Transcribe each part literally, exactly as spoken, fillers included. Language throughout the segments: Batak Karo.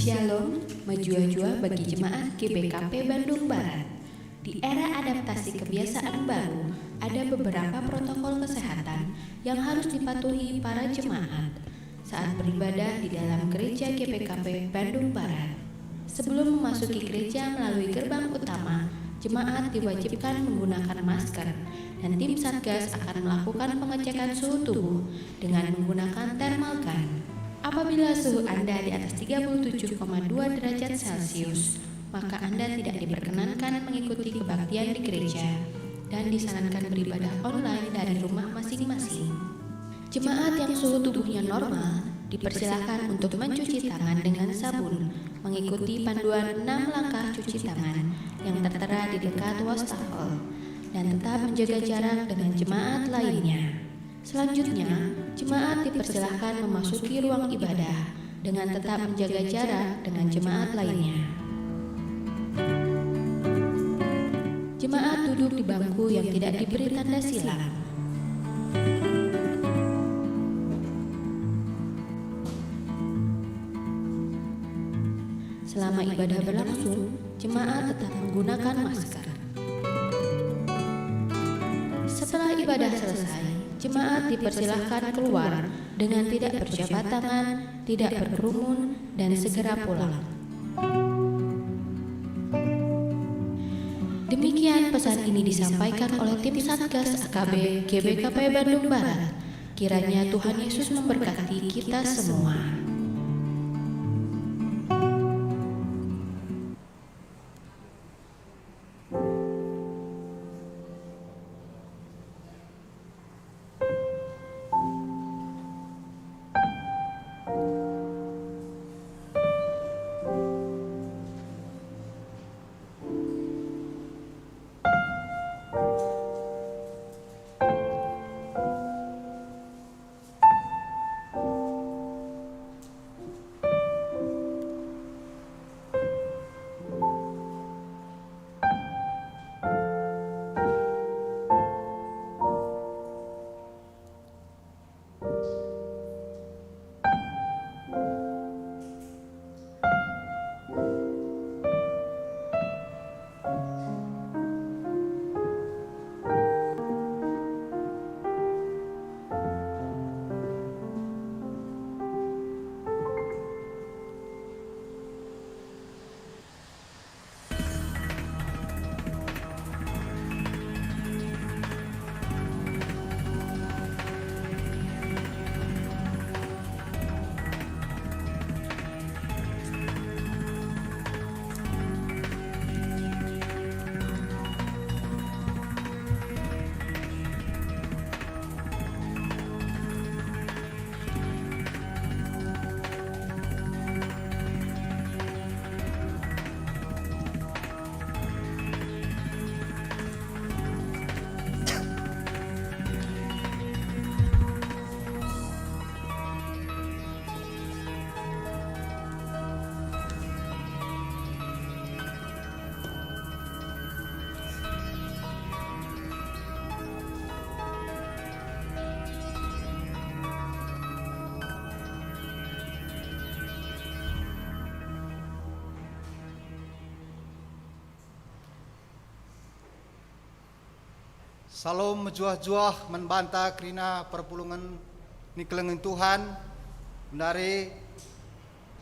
Shalom, mejuah-juah bagi jemaat G B K P Bandung Barat. Di era adaptasi kebiasaan baru, ada beberapa protokol kesehatan yang harus dipatuhi para jemaat saat beribadah di dalam gereja G B K P Bandung Barat. Sebelum memasuki gereja melalui gerbang utama, jemaat diwajibkan menggunakan masker, dan tim Satgas akan melakukan pengecekan suhu tubuh dengan menggunakan thermal gun. Apabila suhu Anda di atas tiga puluh tujuh koma dua derajat Celcius, maka Anda tidak diperkenankan mengikuti kebaktian di gereja dan disarankan beribadah online dari rumah masing-masing. Jemaat yang suhu tubuhnya normal dipersilakan untuk mencuci tangan dengan sabun, mengikuti panduan enam langkah cuci tangan yang tertera di dekat wastafel, dan tetap menjaga jarak dengan jemaat lainnya. Selanjutnya, jemaat dipersilakan memasuki ruang ibadah dengan tetap menjaga jarak dengan jemaat lainnya. Jemaat duduk di bangku yang tidak diberi tanda silang. Selama ibadah berlangsung, jemaat tetap menggunakan masker. Setelah ibadah selesai, jemaat dipersilahkan keluar dengan tidak berjabat tangan, tidak berkerumun, dan segera pulang. Demikian pesan ini disampaikan oleh tim Satgas A K B G B K P Bandung Barat. Kiranya Tuhan Yesus memberkati kita semua. Salom mejuah-juah man banta kerina perpulungen ni kelengen Tuhan, ndari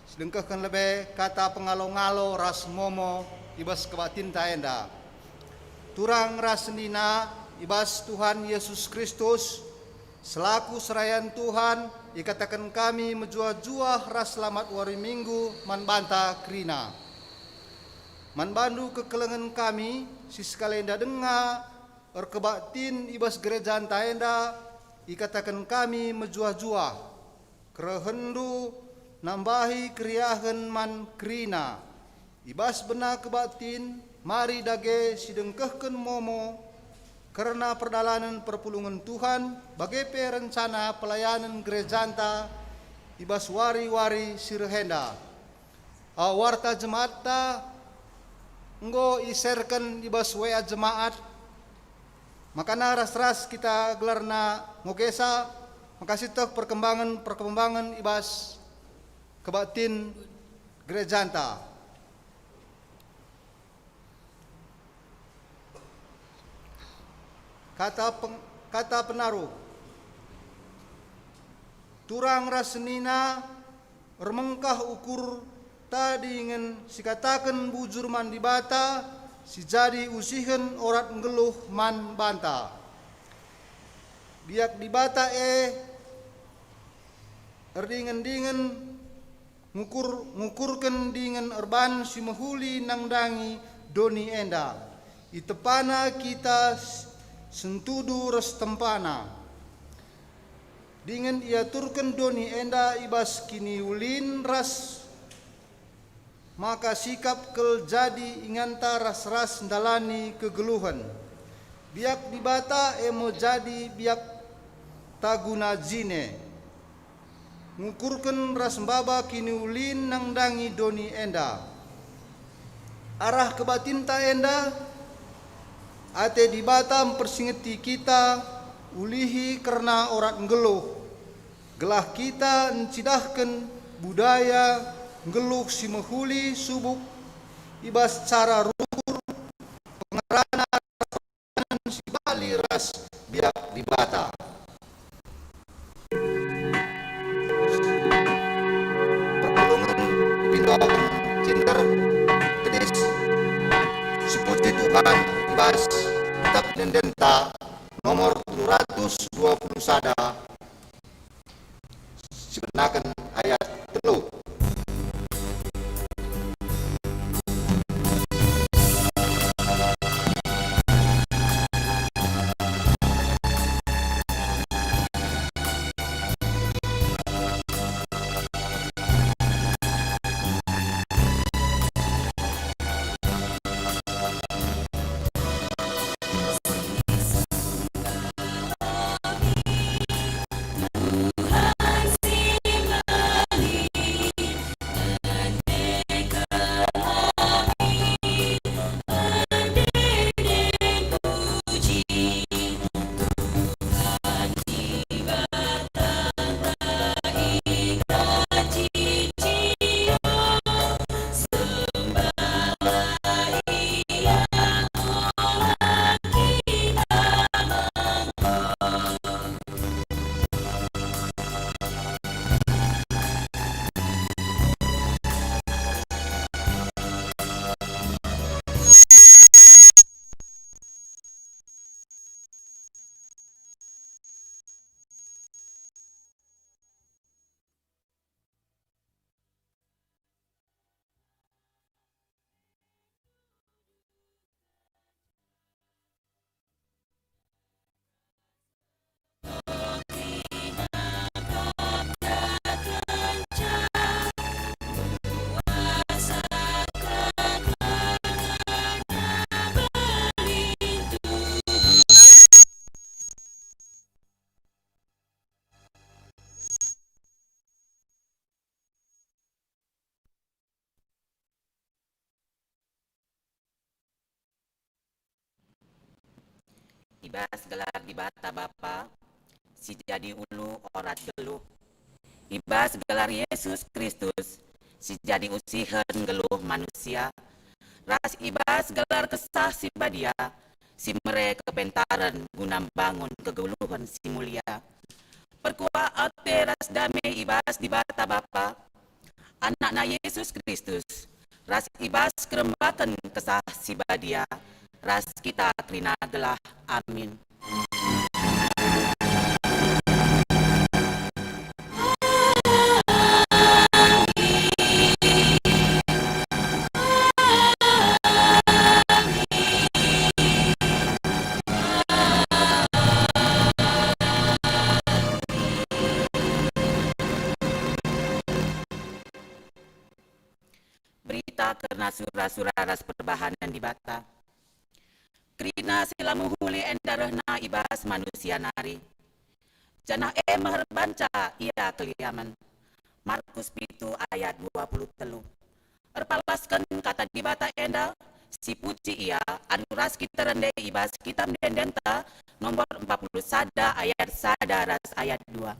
sidengkehken lebe kata pengalo-ngalo ras momo i bas kebaktinta enda. Turang ras senina i bas Tuhan Yesus Kristus, selaku serayan Tuhan, ikataken kami mejuah-juah ras selamat wari Minggu man banta kerina. Man bandu kekelengen kami, si sekalenda denga erkebaktin i bas gerejanta enda, ikataken kami mejuah-juah. Kerehenndu nambahi keriahen man kerina. I bas bena kebaktin, mari dage sidengkehken momo kerna perdalanen perpulungen Tuhan, bage pe rencana pelayanen gerejanta i bas wari-wari si reh enda. A, warta jemaatta enggo iserken i bas W A jemaat, makana ras-ras kita gelarna ngogesa, maka sieteh perkembangen-perkembangen i bas kebaktin gerejanta. Kata peng-, kata penaruh. Turang ras senina, ermengkah ukurta dingen sikataken bujur man Dibata, si jadi usihen orat nggeluh man banta. Biak Dibata e erdingen-dingen ngukur-, ngukurken dingen erban si mehuli nandangi doni enda. ItepanaNa kita s-, sentudu ras tempana. Dingen iaturken doni enda i bas kiniulin ras maka sikap kal jadi inganta ras-ras ndalani kegeluhen. Biak Dibata e me jadi biakta guna jine, ngukurken ras maba kiniulin nandangi doni enda. Arah kebatinta enda, ate Dibata mpersingeti kita ulihi kerna orat nggeluh, gelah kita ncidahken budaya nggeluh si mehuli subuk i bas cara rukur, pengerana, si bali ras biak Dibata. Perpulungen ipindoken gender kedis, sipuji Tuhan i bas Kitab Ende-endenta nomor telu ratus dua puluh sada, sibenaken ayat telu. I bas gelar Dibata Bapa, si jadi ulu orat geluh. I bas gelar Yesus Kristus, si jadi usihen geluh manusia, ras i bas gelar Kesah Si Badia, si mere kepentaren guna mbangun kegeluhen si mulia. Perkuah ate ras dame i bas Dibata Bapa, AnakNa Yesus Kristus, ras i bas kerembaken Kesah Si Badia, ras kita kerina gelah. Amin. Berita kerna sura-sura ras perbahanen Dibata. Kerina si la mehuli enda rehna i bas manusia nari, janah e meher banca ia keliamen. Markus pitu ayat dua puluh telu. Erpalasken kata Dibata enda, sipuji ia alu ras kita rende i bas Kitab Ende-endenta nomor empat puluh sada ayat sada ras ayat dua.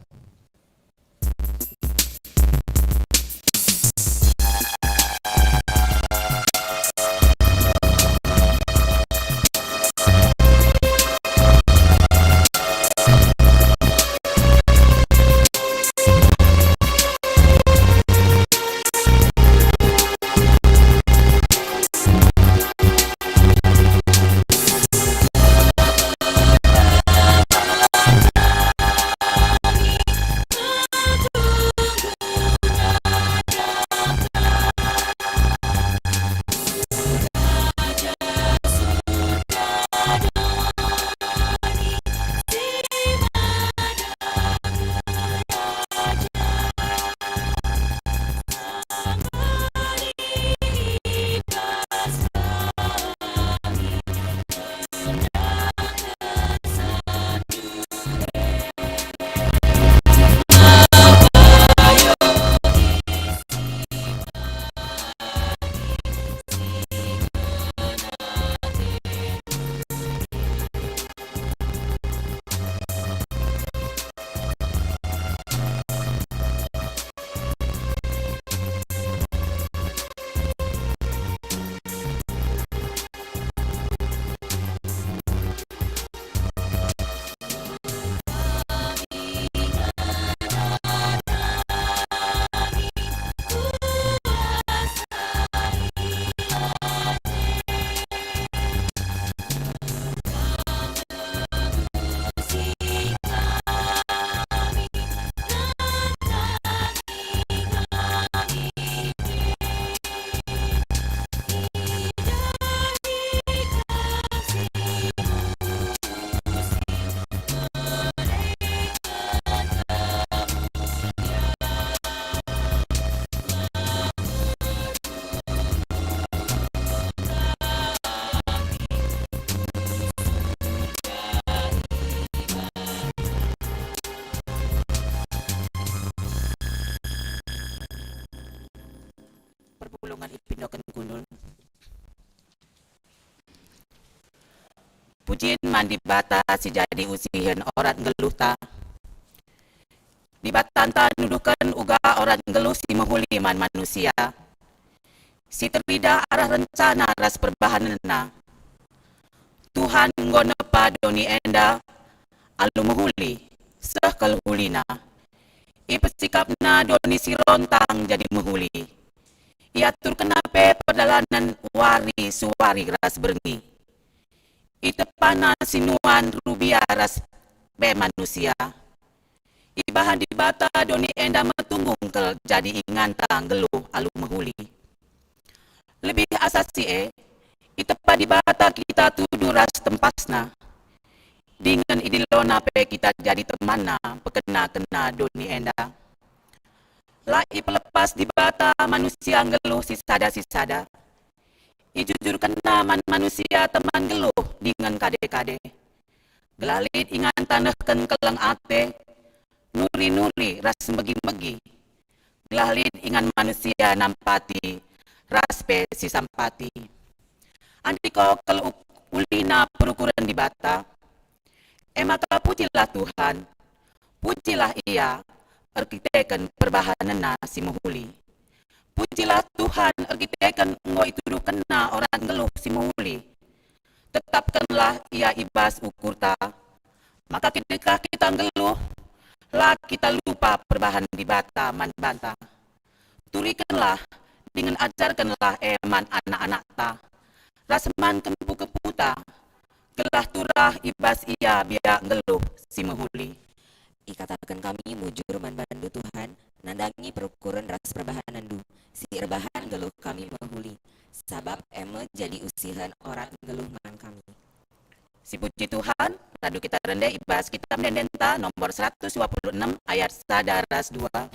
Pujin man Dibata si jadi usihen orat nggeluhta. Dibatanta nuduhken uga orat nggeluh si mehuli man manusia, si teridah arah rencana ras perbahanenNa. Tuhan enggo nepa doni enda alu mehuli, seh kal ulina. IpesikapNa doni si rontang jadi mehuli. IaturkenNa pe perdalanen wari suari ras berngi. ItepahNa sinuan rubia ras pe manusia. Ibahan Dibata doni enda metunggung kal jadi inganta nggeluh alu mehuli. Lebih asa si e, itepa Dibata kita tudu ras tempasNa. Dingen idiloNa pe kita jadi temanNa pekena-kena doni enda. La ipelepas Dibata manusia nggeluh sisada-sisada. IjujurkenNa man manusia teman nggeluh dingen kade-kade. Gelah lit ingan tanehken keleng ate, nuri-nuri ras megi-megi. Gelah lit ingan manusia nampati ras pe sisampati. Andiko kal uk-, ulina perukuren Dibata, e maka pujilah Tuhan, pujilah Ia erkiteken perbahanenNa si mehuli. Pujilah Tuhan erkiteken enggo ituduhkenNa orat nggeluh si mehuli. Tetapkenlah Ia i bas ukurta, maka kidekah kita nggeluh, la kita lupa perbahan Dibata man banta. Turikenlah dingen ajarkenlah e man anak-anakta, ras man kempu-kemputa, gelah turah i bas ia biak nggeluh si mehuli. Ikataken kami mujur man bandu Tuhan, nandangi perukuren ras perbahanenndu, si erbahan nggeluh kami mehuli, sabap e me jadi usihen orat nggeluh man kami. Sipuji Tuhan, radu kita rende i bas Kitab Ende-Endenta nomor seratus dua puluh enam ayat sada ras dua.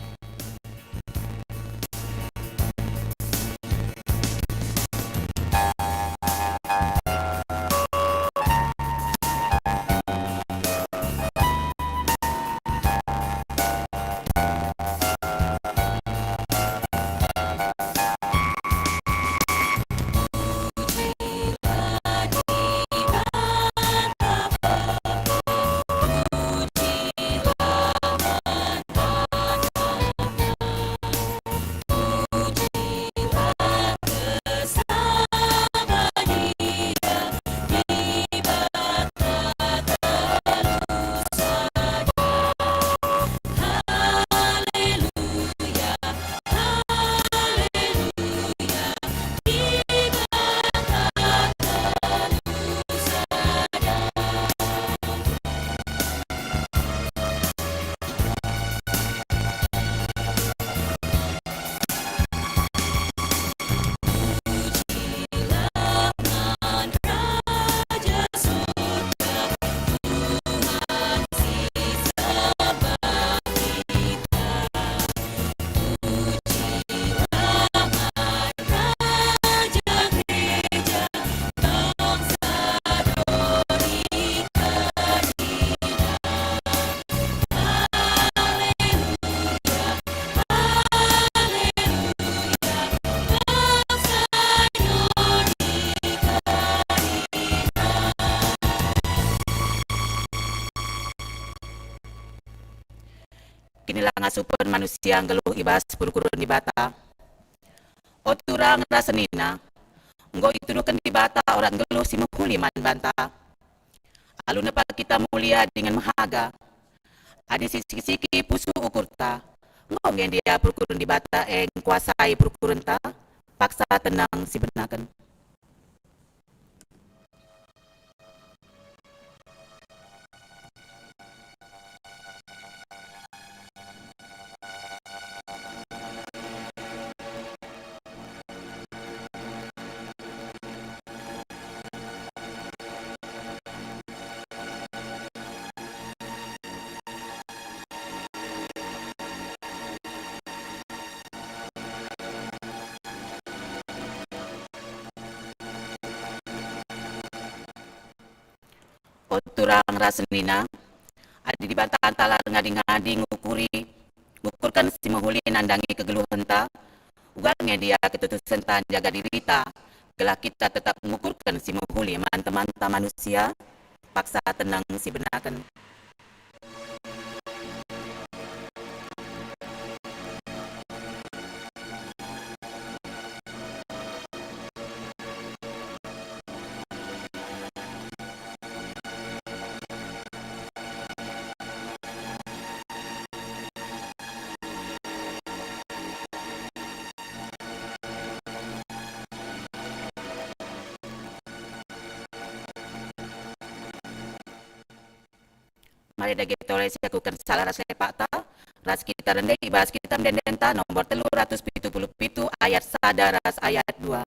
Kinilah ngasupen manusia nggeluh i bas perukuren Dibata. O turang ras senina, enggo ituduhken Dibata orat nggeluh si mehuli man banta. Alu nepa kita mulia dingen mehaga. Adi sisiki-siki pusuh ukurta, enggo nge ndia perukuren Dibata e ngkuasai perukurenta? Paksa tenang sibenaken. O turang ras senina, adi Dibata ntah la ngadi-ngadi ngukuri, ngukurken si mehuli nandangi kegeluhenta, uga nge ndia ketutusenta njaga dirita, gelah kita tetap ngukurken si mehuli man temanta manusia? paksa teneng si benaken. Mari dage tole siakuken salah ras lepakta, ras kita rende i bas Kitab Ende-endenta nomor telu ratus pitu puluh pitu ayat sada ras ayat dua.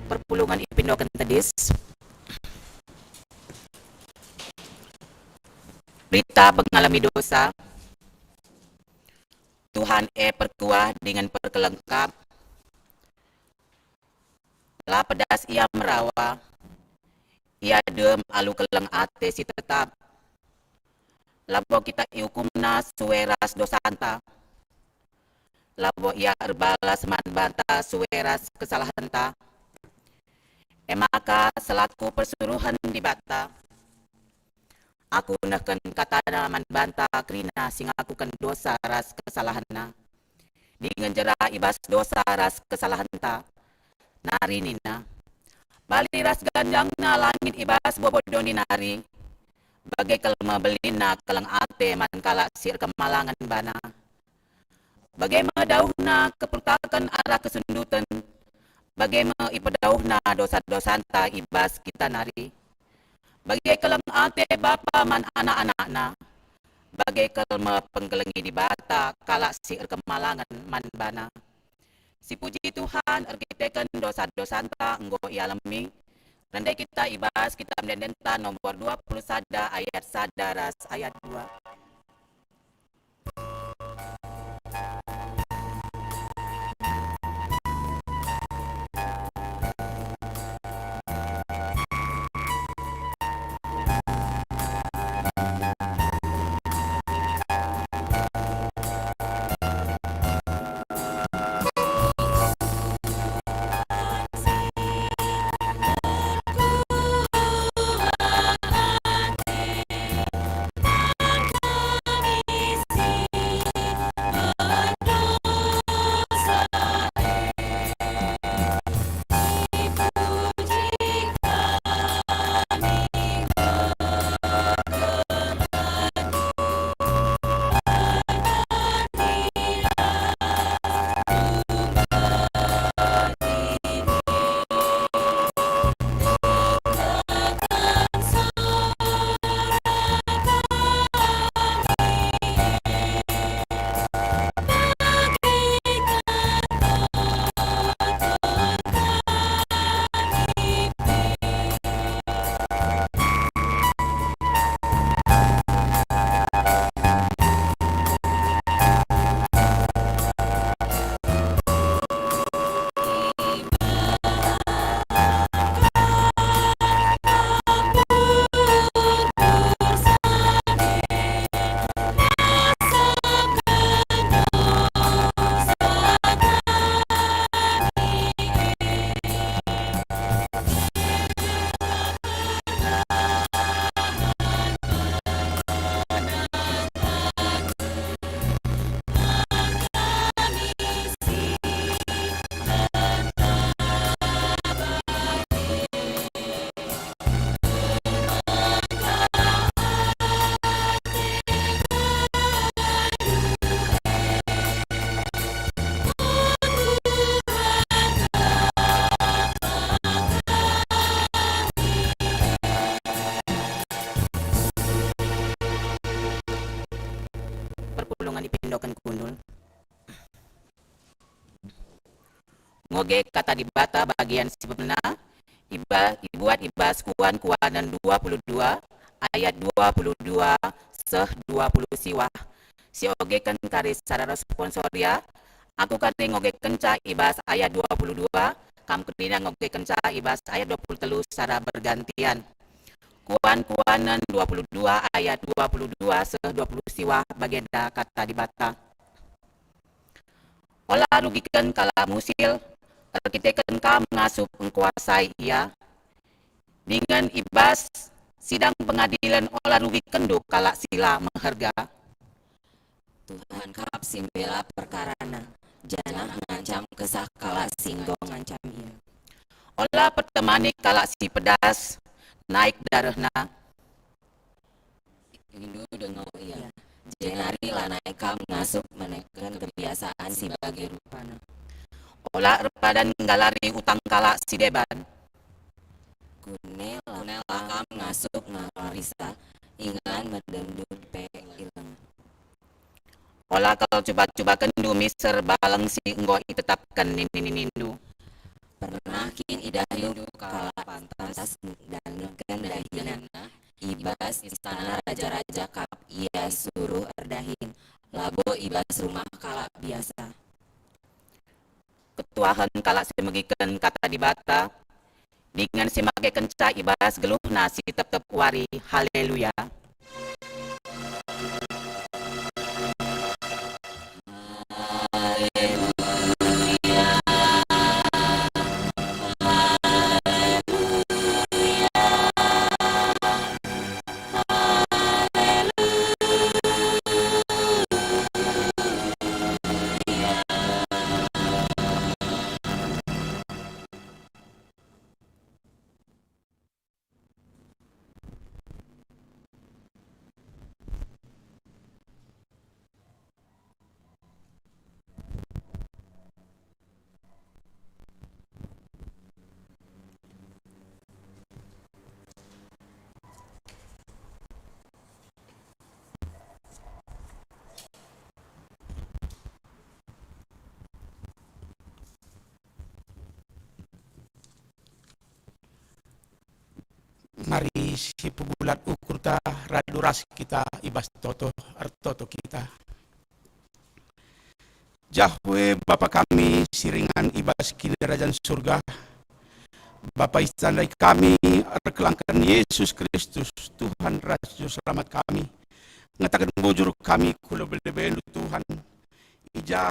Perpulungen ipindoken tedis. Berita pengalemi dosa. Tuhan e perkuah dingen perkelengkap. La pedas ia merawa, ia dem alu keleng ate si tetap. Labo kita iukumna sue ras dosanta. Labo ia erbalas man banta sue ras kesalahenta. E maka selaku persuruhen Dibata, aku nehken katana man banta kerina si ngakuken dosa ras kesalahenna, dingen jera i bas dosa ras kesalahenta, nari nina, "Bali ras ganjangna langit i bas bobo doni nari, bage kal me belinna keleng ate man kalak si erkemalangen bana. Bage me dauhna kepultaken arah kesunduten, bage me ipedauhna dosa-dosanta i bas kita nari. Bage keleng ate bapa man anak-anakna, bage kal me pengkelengi Dibata kalak si erkemalangen man bana." Sipuji Tuhan, erkiteken dosa-dosanta enggo ialemi, rende kita i bas Kitab Ende-endenta nomor dua puluh sada ayat sada ras ayat dua. Perpulungen ipindoken kundul. Ngoge Kata Dibata bagian si pepena iba-, ibuat i bas Kuan-kuanen dua puluh dua ayat dua puluh dua seh dua puluh siwah, si ogeken kari secara responsoria, aku kari ngogekenca i bas ayat dua puluh dua, kam kerina ngogekenca i bas ayat dua puluh telu secara bergantian. Kuan-kuanen dua puluh dua ayat dua puluh dua seh dua puluh siwah bagenda Kata Dibata. Ola rugiken kalak musil, erkiteken Kam ngasup engkuasai ia. Dingen i bas sidang pengadilen ola rugikenndu kalak si la meherga. Tuhan kap si mbela perkarana, janah ngancam kesah kalak si enggo ngancam ia. Ola pertemani kalak si pedas, naik darehna. Nindu denga ia, jenari lanai kam ngasup meneken kebiasaan si bage rupana. Ola erpadan nggalari utang kalak si deban. Kunela kam ngasup ngarisa, ingan medemdut pe ileng. Ola kal cuba-cubakenndu miser baleng si enggo itetapken nini-ninindu. Pernah kin idahindu kalak pantas ndalihken dahina, i bas istana raja-raja kap ia suruh erdahin, labo i bas rumah kalak biasa? Ketuahen kalak si megiken Kata Dibata, dingen si magekenca i bas geluhna si tep-tep wari. Haleluya! si pegulat ukurta radu ras kita i bas toto ertoto kita. Jahwe Bapa kami si ringan i bas Kinirajan Surga, Bapa, itandai kami erkelangken Yesus Kristus, Tuhan ras Juru Selamat kami, ngataken bujur kami ku lebe-lebeNdu, Tuhan, i ja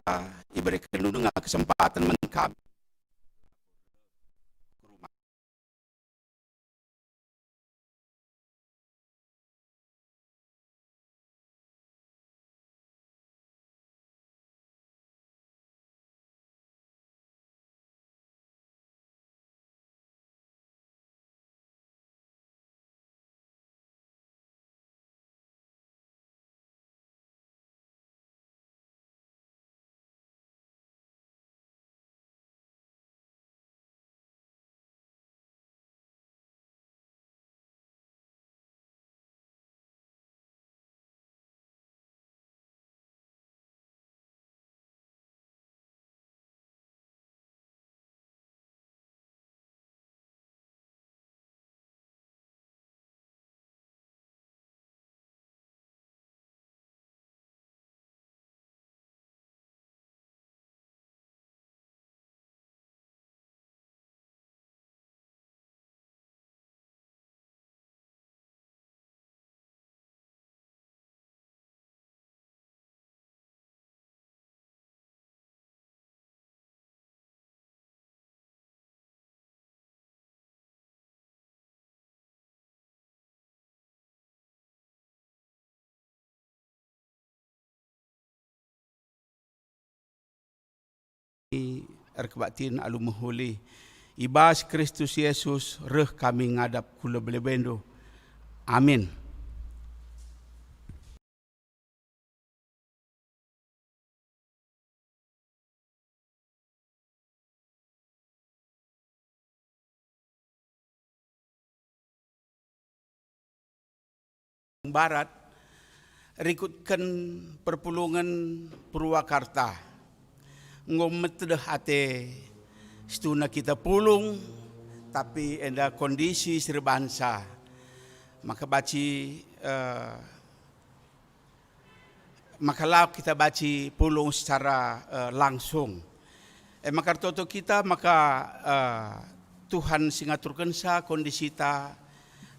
iberekenNdu denga kesempaten man kami. Erkebaktin alu mehuli. I bas Kristus Yesus reh kami ngadap ku lebe-lebendu. Amin. Barat, rikutken perpulungen Purwakarta. Enggo metedeh ate situhuna kita pulung, tapi enda kondisi si erbahanca. Maka banci, eh, maka la kita banci pulung secara, eh, langsung. E maka ertoto kita maka, eh, Tuhan si ngaturkenca kondisita,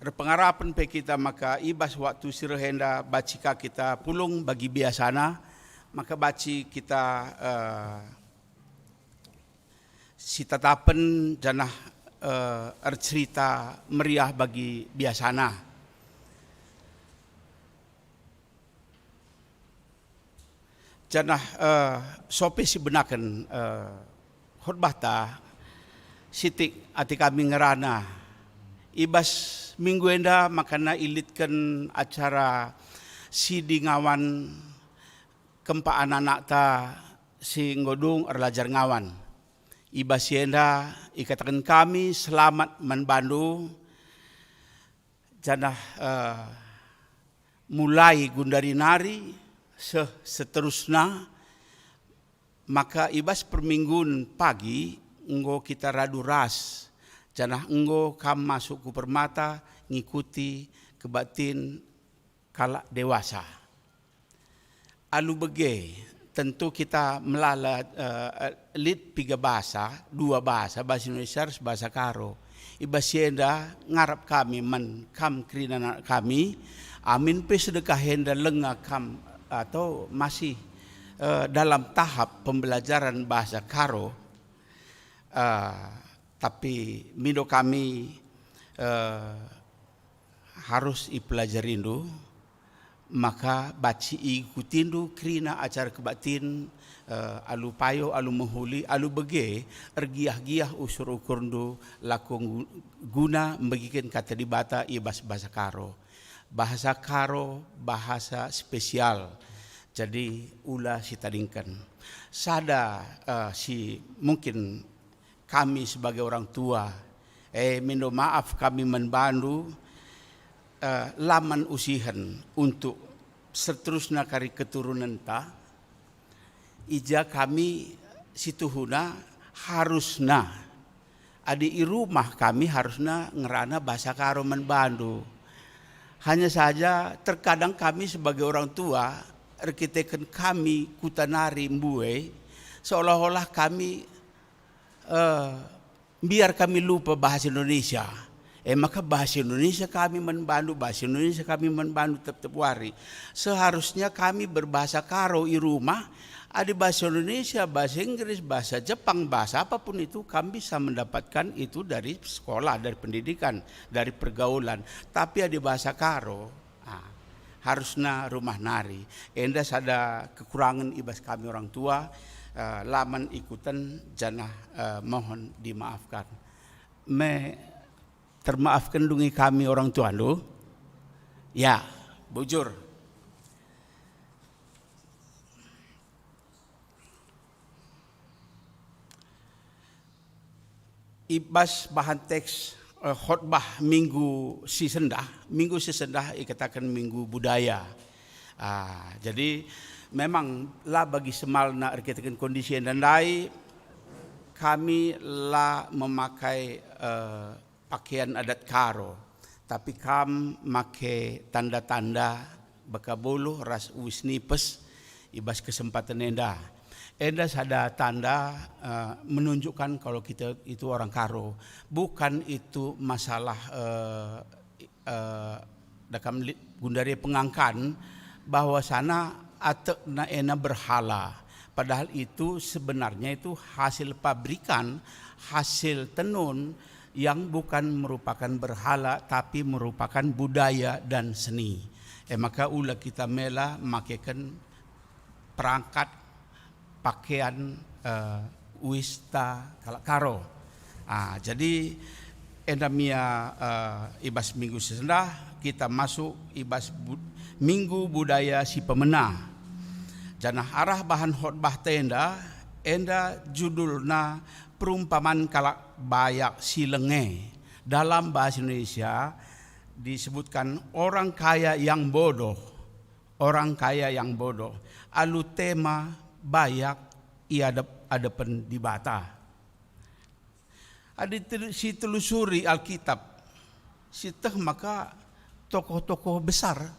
erpengarapen pe kita maka i bas waktu si reh enda banci ka kita pulung bagi biasana, maka banci kita, eh, sitatapen janah, eh, ercerita meriah bagi biasana. Janah, eh, sope sibenaken, eh, khotbahta, sitik ate kami ngerana. I bas minggu enda makana ilitken acara sidi ngawan kempak anak-anakta si enggo dung erlajar ngawan. I bas si enda ikataken kami selamat man bandu, janah, eh, mulai gundari nari seh seterusna, maka i bas perminggun pagi enggo kita radu ras, janah enggo kam masuk ku permata ngikuti kebaktin kalak dewasa. Alu bage, tentu kita melala, eh, lit piga basa, dua basa, basa Indonesia ras basa Karo. I bas si enda ngarap kami man kam kerina anak kami, amin pe sedekah enda lenga kam atau masih, eh, dalam tahap pembelajaran bahasa Karo, eh, tapi mindo kami, eh, harus ipelajarindu, maka banci iikutindu kerina acara kebaktin, eh, alu payo, alu mehuli, alu bage, ergiah-giah usur ukurndu lako nggu-, guna mbegiken Kata Dibata i bas bahasa Karo. Bahasa Karo bahasa spesial, jadi ula sitadingken. Sada, eh, si mungkin kami sebagai orang tua, eh, mindo maaf kami man bandu, eh, la man usihen untuk seterusna kari keturunenta, i ja kami situhuna harusna, adi i rumah kami harusna ngerana bahasa Karo man bandu. Hanya saja terkadang kami sebagai orang tua, erkiteken kami kuta nari mbue, seolah-olah kami, eh, mbiar kami lupa bahasa Indonesia. E maka bahasa Indonesia kami man bandu, bahasa Indonesia kami man bandu tep-tep wari. Seharusnya kami berbahasa Karo i rumah, adi bahasa Indonesia, bahasa Inggris, bahasa Jepang, bahasa apapun itu, kami bisa mendapatkan itu dari sekolah, dari pendidikan, dari pergaulan. Tapi adi bahasa Karo, ah, harusna rumah nari. Enda sada kekurangen i bas kami orang tua, eh, la man ikuten janah, eh, mohon dimaafkan. Me termaafkan dungi kami orang tuandu? Ya, bujur. I bas bahan teks, eh, khotbah minggu si sendah, minggu si sendah ikataken minggu budaya. Ah, jadi memang la bagi semalna erkiteken kondisi enda ndai, kami la memakai, eh, pakean adat Karo, tapi kam make tanda-tanda baka buluh ras uis nipes i bas kesempaten enda. Enda sada tanda, eh, menunjukkan kalau kita itu orang Karo. Bukan itu masalah, eh, eh, dakam li-, gundari pengangkan bahwasana atekna ena berhala. Padahal itu sebenarnya itu hasil pabrikan, hasil tenun yang bukan merupakan berhala, tapi merupakan budaya dan seni. E maka ula kita mela makeken perangkat pakean, eh, uista kalak Karo. Ah, jadi enda mia, eh, i bas minggu si sendah kita masuk i bas bu-, minggu budaya si pemena. Janah arah bahan khotbah enda, enda judulna perumpaman kalak bayak si lenge. Dalam bahasa Indonesia disebutkan orang kaya yang bodoh. Orang kaya yang bodoh, alu tema bayak i adep-adepen Dibata. Adi tel-, si telusuri Alkitab, si teh maka tokoh-tokoh besar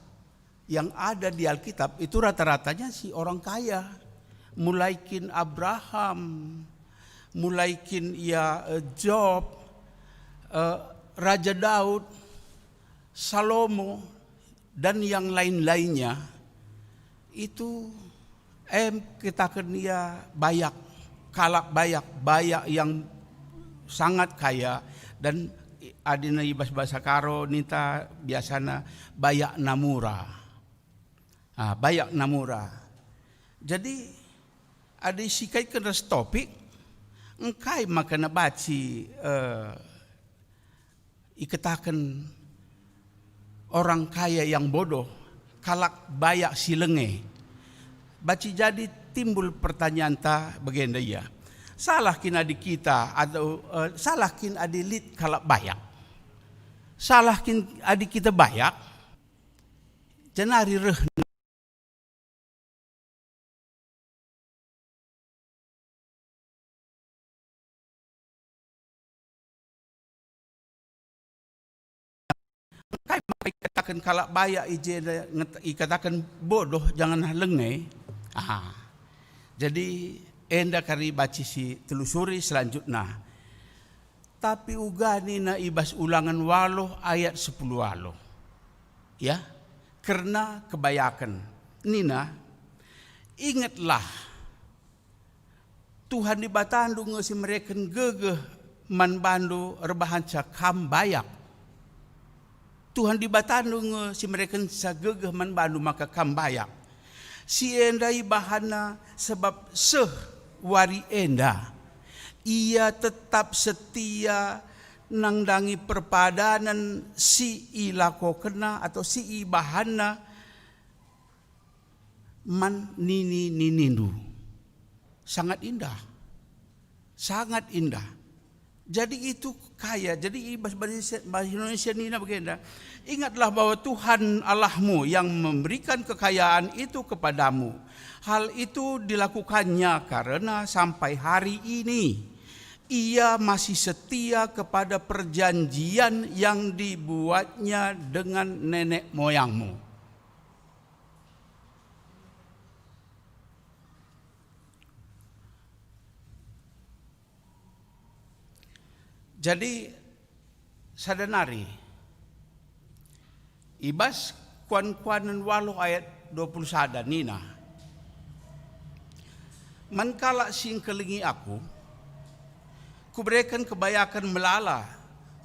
yang ada di Alkitab itu rata-ratanya si orang kaya. Mulai kin Abraham, mulai kin ia, eh, Job, eh, Raja Daud, Salomo, dan yang lain-lainnya, itu em kitaken ia bayak, kalak bayak, bayak yang sangat kaya, dan i-, adina i bas bahasa Karo ninta biasana bayak namura. Ah, bayak namura. Jadi, adi sikaitken ras topik, engkai maka nabaci, eh, ikataken orang kaya yang bodoh, kalak bayak si lenge. Banci jadi timbul pertanyaanta bagenda ia. Salah kin adi kita atau, eh, salah kin adi lit kalak bayak? Salah kin adi kita bayak? Jenari reh Engkai maka ikataken kalak bayak i jenda nget-, ikataken bodoh janah lenge? Aha. Jadi, enda kari banci si telusuri selanjutna. Tapi uga nina i bas Ulangen waluh ayat sepuluh waluh. Ya, kerna kebayaken. Nina, "Ingetlah, Tuhan Dibatandu nge si mereken gegeh man bandu erbahanca kam bayak. Tuhan Dibatandu nge si merekenca gegeh man bandu maka kam bayak." Si enda ibahanna sebab seh wari enda. Ia tetap setia nandangi perpadanen si ilakokenna atau si ibahanna man nini-ninindu. Sangat indah. Sangat indah. Jadi itu kaya. Jadi i bas bahasa Indonesia nina bagenda, "Ingatlah bahwa Tuhan Allahmu yang memberikan kekayaan itu kepadamu. Hal itu dilakukannya karena sampai hari ini Ia masih setia kepada perjanjian yang dibuatnya dengan nenek moyangmu. Jadi, sada nari, i bas Kuan-kuanen waluh ayat dua puluh sada nina, "Man kalak si engkelengi Aku, Kubereken kebayaken melala,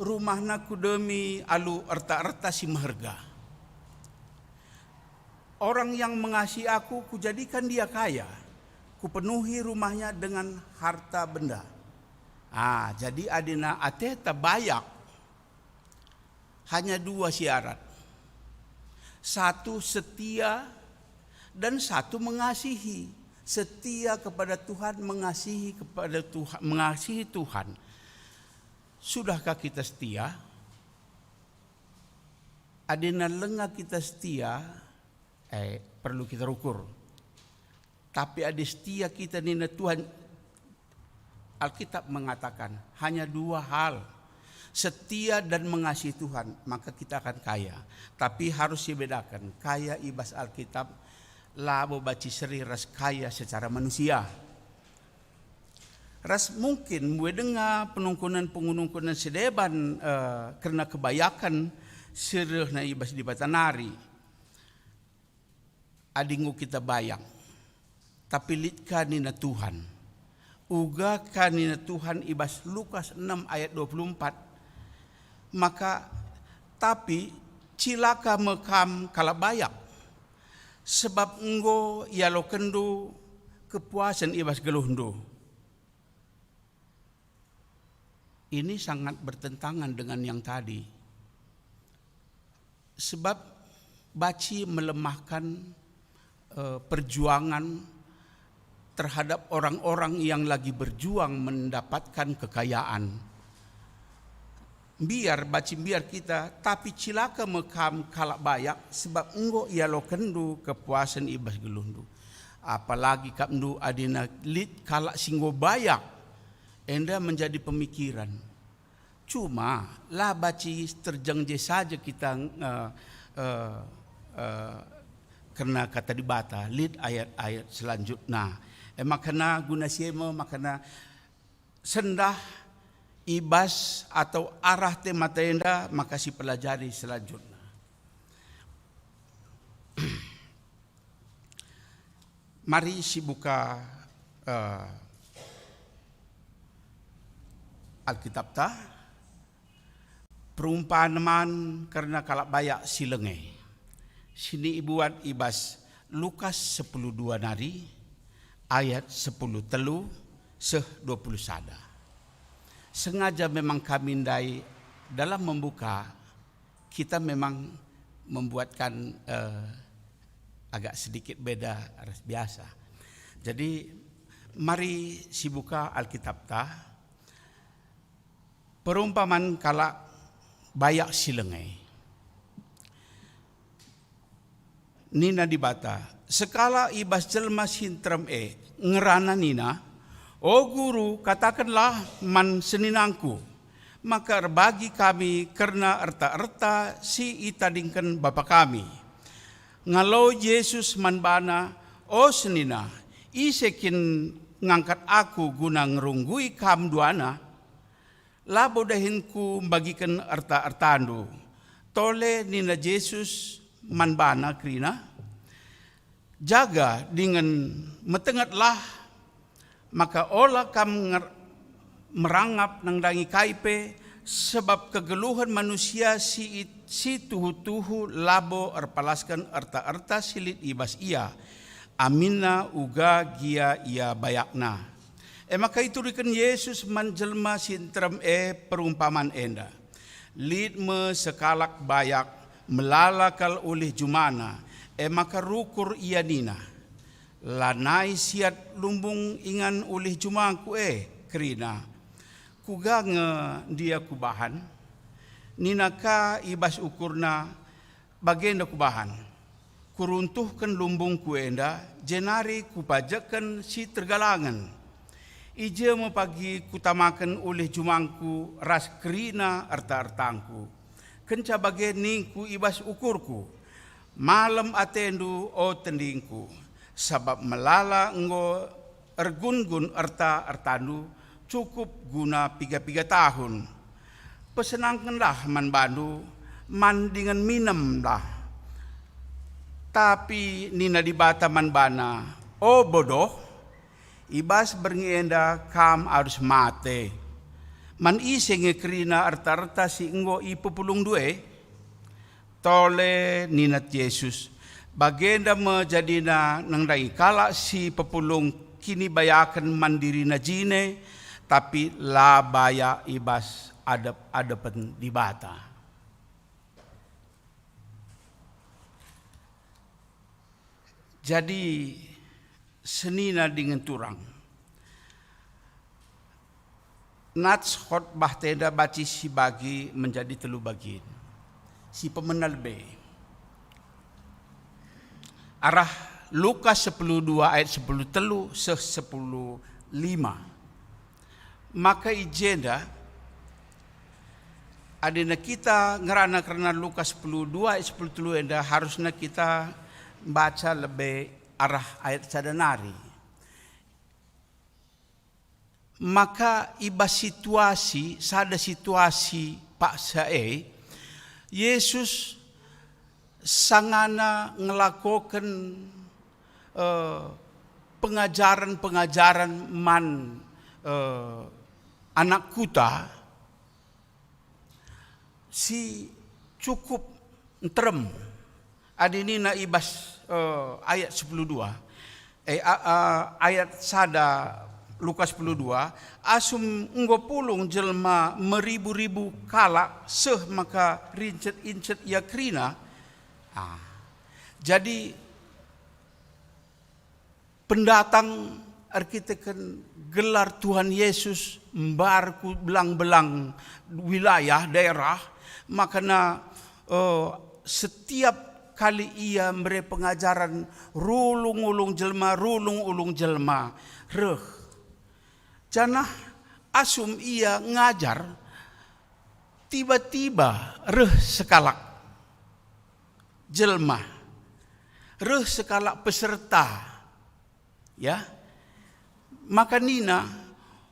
rumahna Kudemi alu erta-erta si meherga. Orang yang mengasihi Aku, Kujadikan dia kaya, Kupenuhi rumahnya dengan harta benda." Ah, jadi adina ateta bayak, hanya dua syarat. Satu setia dan satu mengasihi. Setia kepada Tuhan, mengasihi kepada Tuhan, mengasihi Tuhan. Sudahkah kita setia? Adina langa kita setia, eh, perlu kita rukur. Tapi adi setia kita nina Tuhan, Alkitab mengatakan hanya dua hal, setia dan mengasihi Tuhan, maka kita akan kaya. Tapi harus sibedaken kaya i bas Alkitab, labo banci seri ras kaya secara manusia. Ras mungkin mbue denga penungkunen-penungkunen si deban, eh, kerna kebayaken si rehna i bas Dibata nari. Adi enggo kita bayak, tapi lit ka nina Tuhan. Uga ka nina Tuhan i bas Lukas enem ayat dua puluh empat, maka, "Tapi cilaka me kam kalak bayak, sebab enggo ialokenndu kepuasen i bas geluhndu." Ini sangat bertentangan dengan yang tadi. Sebab banci melemahkan, eh, perjuangan terhadap orang-orang yang lagi berjuang mendapatkan kekayaan. Mbiar, banci mbiar kita, tapi cilaka me kam kalak bayak, sebab enggo ialokenndu kepuasen i bas geluhndu. Apalagi kap ndu adina lit kalak si enggo bayak, enda menjadi pemikiran. Cuma, la banci terjeng je saja kita, eh, eh, eh, kerna Kata Dibata, lit ayat-ayat selanjutna. E, makana guna si e me, makana sendah i bas atau arah tema enda maka sipelajari selanjutna. Mari sibuka, eh, Alkitabta, perumpaman kerna kalak bayak si lenge. Sini ibuat i bas Lukas sepuluh dua nari, ayat sepuluh telu seh dua puluh sada. Sengaja memang kami ndai dalam membuka, kita memang membuatkan, eh, agak sedikit beda ras biasa. Jadi, mari sibuka Alkitabta, perumpaman kalak bayak si lenge. Nina Dibata, sekalak i bas jelma si nterem e ngerana nina, "O Guru, katakenlah man seninangku, maka erbagi kami kerna erta-erta si itadingken bapa kami." Ngaloi Jesus man bana, "O senina, ise kin ngangkat aku guna ngerunggui kam duana? Labo dahinKu mbagiken erta-ertandu." Tole nina Jesus man bana kerina, "Jaga dingen metengetlah, maka ola kam nger-, merangap nandangi kai pe, sebab kegeluhen manusia si it-, si tuhu-tuhu labo erpalasken erta-erta si lit i bas ia, aminna uga gia ia bayakna." E maka ituriken Jesus man jelma si nterem e perumpaman enda, "Lit me sekalak bayak, melala kal ulih jumana, e maka rukur ia nina, 'Lanai siat lumbung ingan ulih jumangku e,' kerina. 'Kuga nge ndia kubahan?' Nina ka i bas ukurna, 'Bagenda kubahan. Kuruntuhken lumbungku enda, jenari kupajekken si tergalangen.' I je me pagi kutamaken ulih jumangku ras kerina erta-ertangku. Kenca bage ningku i bas ukurku, "Malem atendu, o tendingku, sabap melala enggo ergun-gun erta-ertandu, cukup guna piga-piga tahun. Pesenangkenlah man bandu, man dingen minemlah." Tapi nina Dibata man bana, "O bodoh, i bas berngi enda kam arus mate. Man ise nge kerina erta-erta si enggo ipepulungndu e?" "Tole," nina Jesus, "bagenda me jadina nandangi kalak si pepulung kinibayaken man dirina jine, tapi la bayak i bas adep-adepen Dibata." Jadi, senina dingen turang, nats khotbah enda banci sibagi menjadi telu bagian, si pemena lebe. Arah Lukas sepuluh dua ayat sepuluh telu seh sepuluh lima. Maka i jenda, adina kita ngerana kerna Lukas sepuluh dua ayat sepuluh telu enda, harusna kita mbaca lebe arah ayat sada nari. Maka i bas situasi, sada situasi paksa e, Jesus sangana ngelakoken, eh, pengajaren-pengajaren man, eh, anak kuta si cukup nterem. Adi nina i bas, eh, ayat sepuluh dua, eh, a, a, ayat sada Lukas sepuluh dua, "Asum enggo pulung jelma meribu-ribu kalak seh maka rincet-incet ia kerina." Ah. Jadi, pendatang erkiteken gelar Tuhan Yesus mbar ku belang-belang wilayah, daerah, makana, eh, setiap kali ia mbere pengajaren, rulung-ulung jelma, rulung-ulung jelma reh. Janah asum ia ngajar, tiba-tiba reh sekalak jelma, reh sekalak peserta, ya. Maka nina,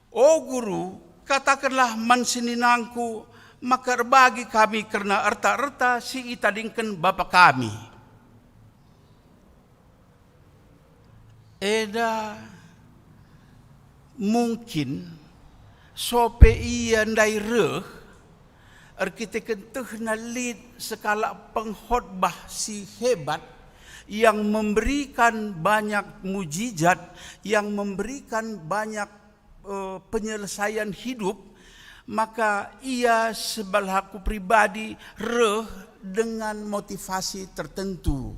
"O Guru, katakenlah man seninangku maka erbagi kami kerna erta-erta si itadingken bapa kami." Eda mungkin sope ia ndai reh, erkiteken tehna lit sekalak pengkhotbah si hebat, yang memberikan banyak mujizat, yang memberikan banyak, eh, penyelesaian hidup, maka ia sebelaku pribadi reh dengan motivasi tertentu.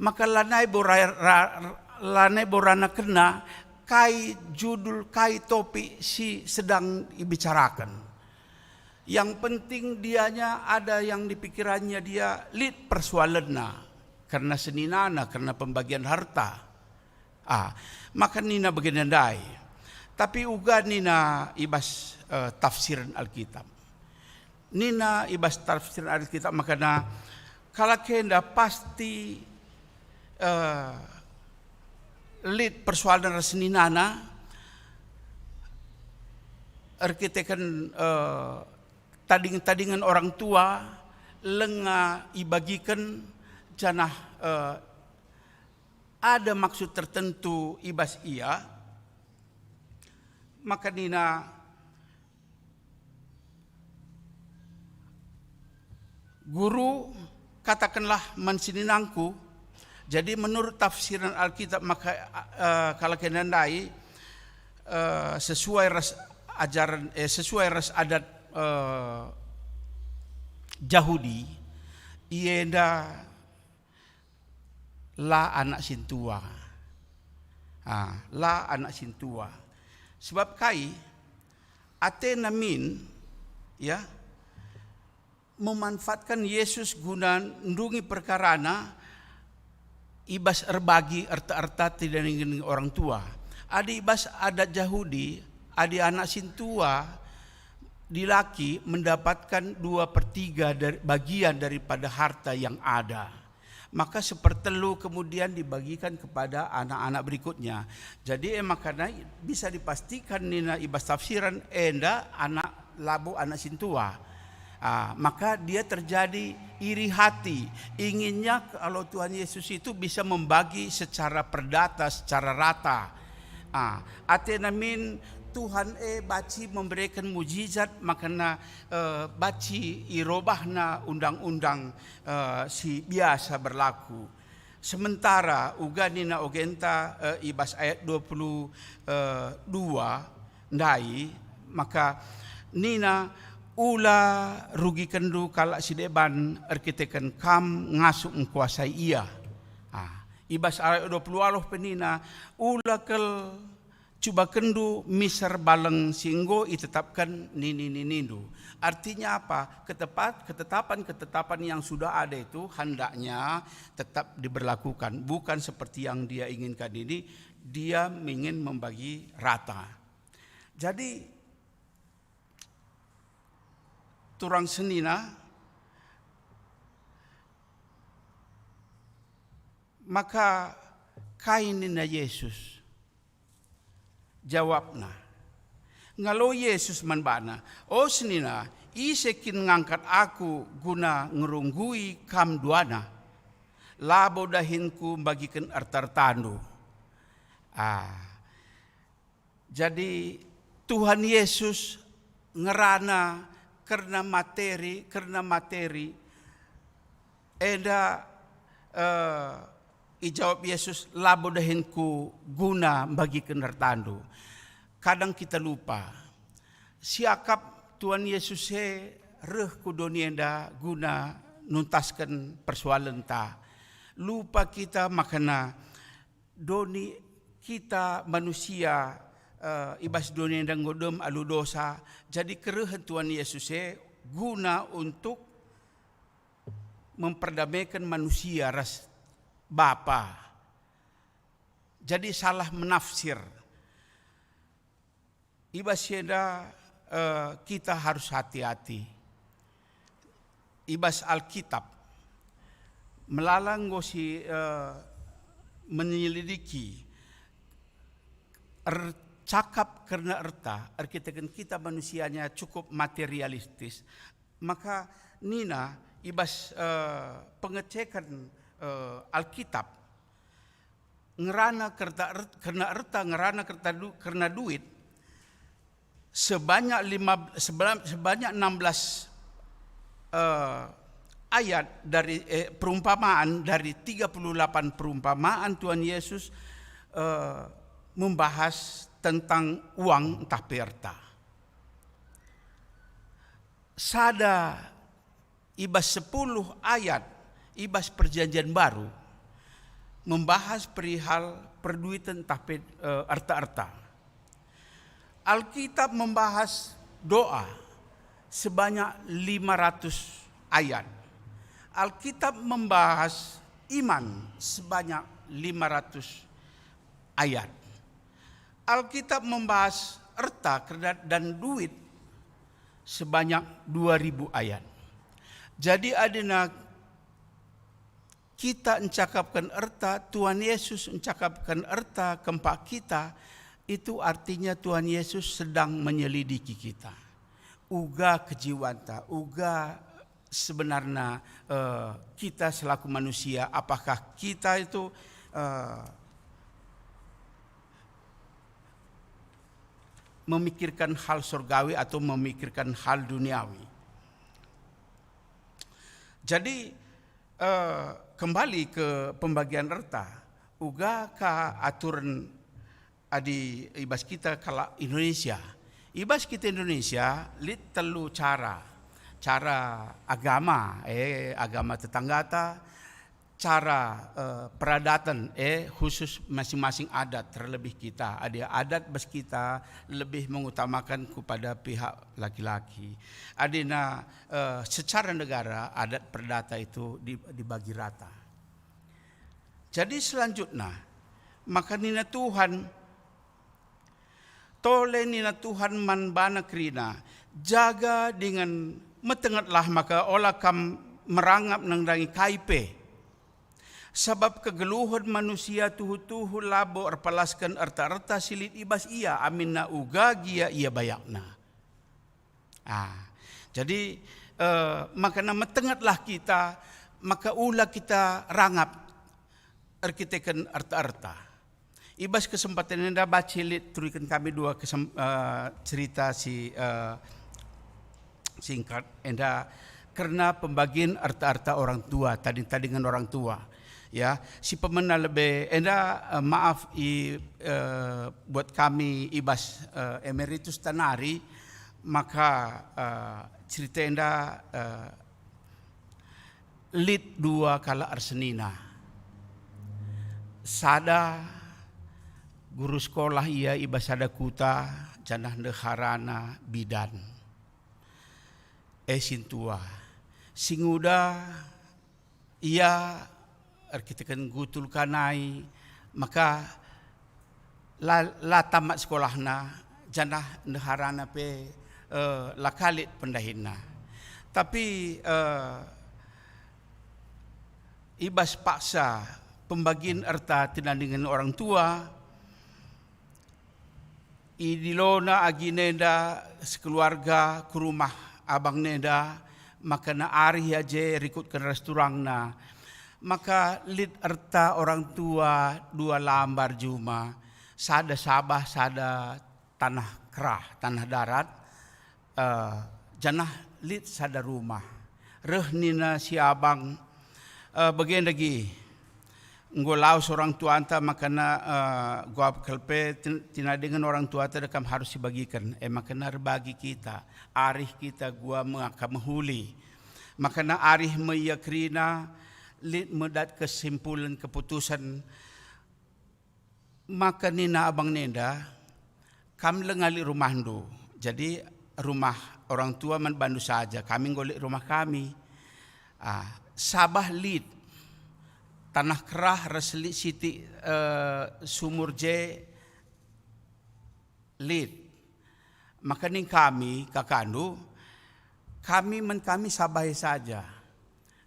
Maka lanai bo ra-, ra-, lanai bo rana kena kai judul, kai topik si sedang ibicaraken. Yang penting dianya ada yang dipikirannya dia lit persoalenna, kerna seninana, kerna pembagian harta. Ah, maka nina bagenda ndai. Tapi uga nina i bas, eh, tafsiren Alkitab. Nina i bas tafsiren Alkitab makana kalak enda pasti, eh, lit persoalan ras seninana erkiteken, eh, tading-tadingen orang tua, lenga ibagiken, janah, eh, ada maksud tertentu i bas ia, maka nina, "Guru, katakenlah man seninangku." Jadi menurut tafsiran Alkitab maka, eh, kalak enda ndai, eh, sesuai ras ajaran, eh, sesuai ras adat, eh, Jahudi, ia enda la anak sintua. Ah, la anak sintua. Sebab kai? Atena min, ya, memanfaatkan Yesus guna ndungi perkarana i bas erbagi erta-erta tidak dengan orang tua. Adi bas adat Jahudi, adi anak sintua dilaki mendapatkan dua per tiga dari, bagian daripada harta yang ada, maka sepertelu kemudian dibagikan kepada anak-anak berikutnya. Jadi, eh, makana bisa dipastikan nina i bas tafsiran enda anak labo anak sintua. Ah, maka dia terjadi iri hati. Inginnya kalau Tuhan Yesus itu bisa membagi secara perdata, secara rata. Ah, atena min Tuhan e banci memberikan mujizat, makana, eh, banci irobahna undang-undang, eh, si biasa berlaku. Sementara uga nina ogenta, eh, i bas ayat dua puluh dua ndai, maka nina, "Ula rugikenndu kalak si deban erkiteken kam ngasup ngkuasai ia." Ah, i bas ayat dua puluh waluh pe nina, "Ula kal cubakenndu miser baleng si enggo itetapken nini-ninindu." Artinya apa? Ketepat-, ketetapan-ketetapan yang sudah ada itu hendaknya tetap diberlakukan, bukan seperti yang dia inginkan ini, dia ingin membagi rata. Jadi, turang senina, maka kai nina Yesus? Jawabna, ngalo Yesus man bana, "O senina, ise kin ngangkat Aku guna ngerunggui kam duana? Labo dahinKu mbagiken erta-ertandu." Ah, jadi Tuhan Yesus ngerana kerna materi, kerna materi enda, eh, ijawab Yesus, "Labo dahinKu guna mbagiken ertandu." Kadang kita lupa, siakap Tuhan Yesus e reh ku doni enda guna nuntasken persoalenta. Lupa kita makana doni kita manusia, eh, i bas doni enda enggo dem alu dosa, jadi kerehen Tuhan Yesus e guna untuk memperdamaiken manusia ras Bapa. Jadi salah menafsir. I bas si enda, eh, kita harus hati-hati. I bas Alkitab, melala enggo si, eh, menyelidiki, ercakap kerna erta, erkiteken kita manusianya cukup materialistis, maka nina i bas, eh, pengecekan, eh, Alkitab, ngerana kerta er-, kerna erta, ngerana kerta du-, kerna duit, sebanyak lima, sebela-, sebanyak enam belas, eh, ayat dari, eh, perumpamaan, dari tiga puluh delapan perumpamaan Tuhan Yesus, eh, membahas tentang uang ntah pe erta. Sada i bas sepuluh ayat i bas Perjanjian Baru membahas perihal perduiten ntah pe, eh, erta-erta. Alkitab membahas doa sebanyak lima ratus ayat. Alkitab membahas iman sebanyak lima ratus ayat. Alkitab membahas erta kerna-, dan duit sebanyak dua ribu ayat. Jadi, adina kita encakapken erta, Tuhan Yesus encakapken erta kempak kita, itu artinya Tuhan Yesus sedang menyelidiki kita. Uga kejiwanta, uga sebenarna, eh, kita selaku manusia, apakah kita itu, eh, memikirkan hal surgawi atau memikirkan hal duniawi? Jadi, eh, kembali ke pembagian erta, uga ka aturen adi i bas kita kalak Indonesia. I bas kita Indonesia lit telu cara. Cara agama, eh, agama tetanggata, cara, eh, peradaten, eh, khusus masing-masing adat, terlebih kita. Adi adat bas kita lebih mengutamakan kepada pihak laki-laki. Adina, eh, secara negara adat perdata itu di-, dibagi rata. Jadi selanjutnya, maka nina Tuhan, Tole nina Tuhan man bana kerina, "Jaga dingen metengetlah maka ola kam merangap nandangi kai pe. Sabap kegeluhen manusia tuhu-tuhu labo erpalasken erta-erta si lit i bas ia, aminna uga gia ia bayakna." Ah, jadi, eh, makana metengetlah kita, maka ula kita rangap erkiteken erta-erta. I bas kesempatan enda banci lit turiken kami dua kesem-, eh, cerita si, eh, singkat enda kerna pembagian erta-erta orang tua, tading-tadingen orang tua. Ya, si pemena lebe enda, eh, maaf i, eh, buat kami i bas, eh, emeritus tanari, maka, eh, cerita enda, eh, lit dua kalak ersenina. Sada guru sekolah ia i bas sada kuta, janah ndeharana bidan. E sintua. Singuda ia erkiteken gutul kanai, maka la, la tamat sekolahna, janah ndeharana pe, eh, la ka lit pendahinna. Tapi, eh, i bas paksa pembagian erta tinandingen orang tua, idilona agi nenda sekeluarga ku rumah abang nenda, makana arih ia je rikutken ras turangna. Maka lit erta orang tua dua lambar juma, sada sabah, sada tanah kerah, tanah darat, eh, janah lit sada rumah. Reh nina si abang, eh, "Bage ndage, enggo lawes orang tuanta, makana, eh, guap kal pe tin-, tinadingen orang tuanta da kam harus sibagiken." E makana erbagi kita, arih kita gua maka mehuli. Makana arih me ia kerina, lit me dat kesimpulen, keputusen. Maka nina abang nenda, "Kam langa lit rumahndu, jadi rumah orang tua man bandu saja, kami enggo lit rumah kami." Ah, sabah lit, tanah kerah ras lit sitik, eh, sumur je lit. Maka ning kami, kakandu, kami man kami sabah e saja.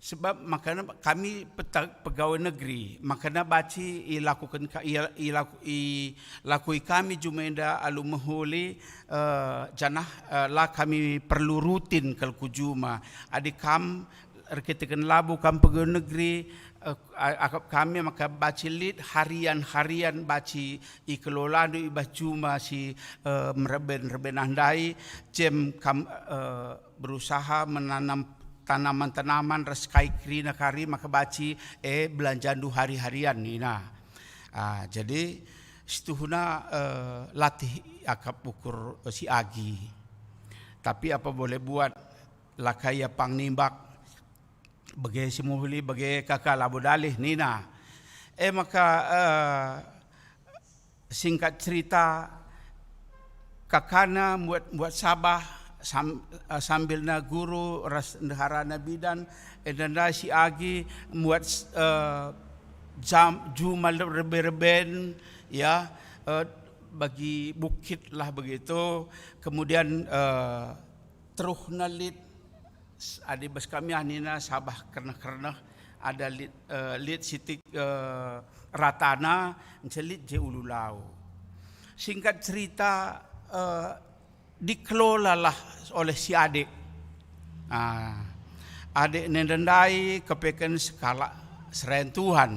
Sebab makana kami peta-, pegawai negeri, makana banci ilakuken ka-, ia-, ilaku-, ilakui kami juma enda alu mehuli, eh, janah, eh, la kami perlu rutin kal ku juma. Adi kam erkiteken labo kam pegawai negeri, eh, a-, akap kami maka banci lit harian-harian banci ikelolandu i bas juma si, eh, mereben-reben ndai, jem kam, eh, berusaha menanam tanaman-tanaman ras kai kerina kari maka banci, eh, belanjandu hari-harian nina. Ah, jadi situhuna, eh, latih akap ukur, eh, si Agi. Tapi apa boleh buat, la ka ia pang nimbak, bage si mehuli, bage kaka labo dalih nina. E maka, eh, singkat cerita, kakana mbuat, mbuat sabah sam-, eh, sambilna guru ras ndeharana bidan, enda ndai si Agi mbuat, eh, jam, juma rebe-reben, ya, eh, bagi bukit lah begitu. Kemudian, eh, teruhna lit, s-, adi bas kami ah nina sabah kerneh-kerneh, ada lit, eh, lit sitik, eh, ratana, ncelit je ulu lau. Singkat cerita, eh, dikelolalah oleh si adik. Ah, adik nenda ndai kepeken sekalak serayan Tuhan.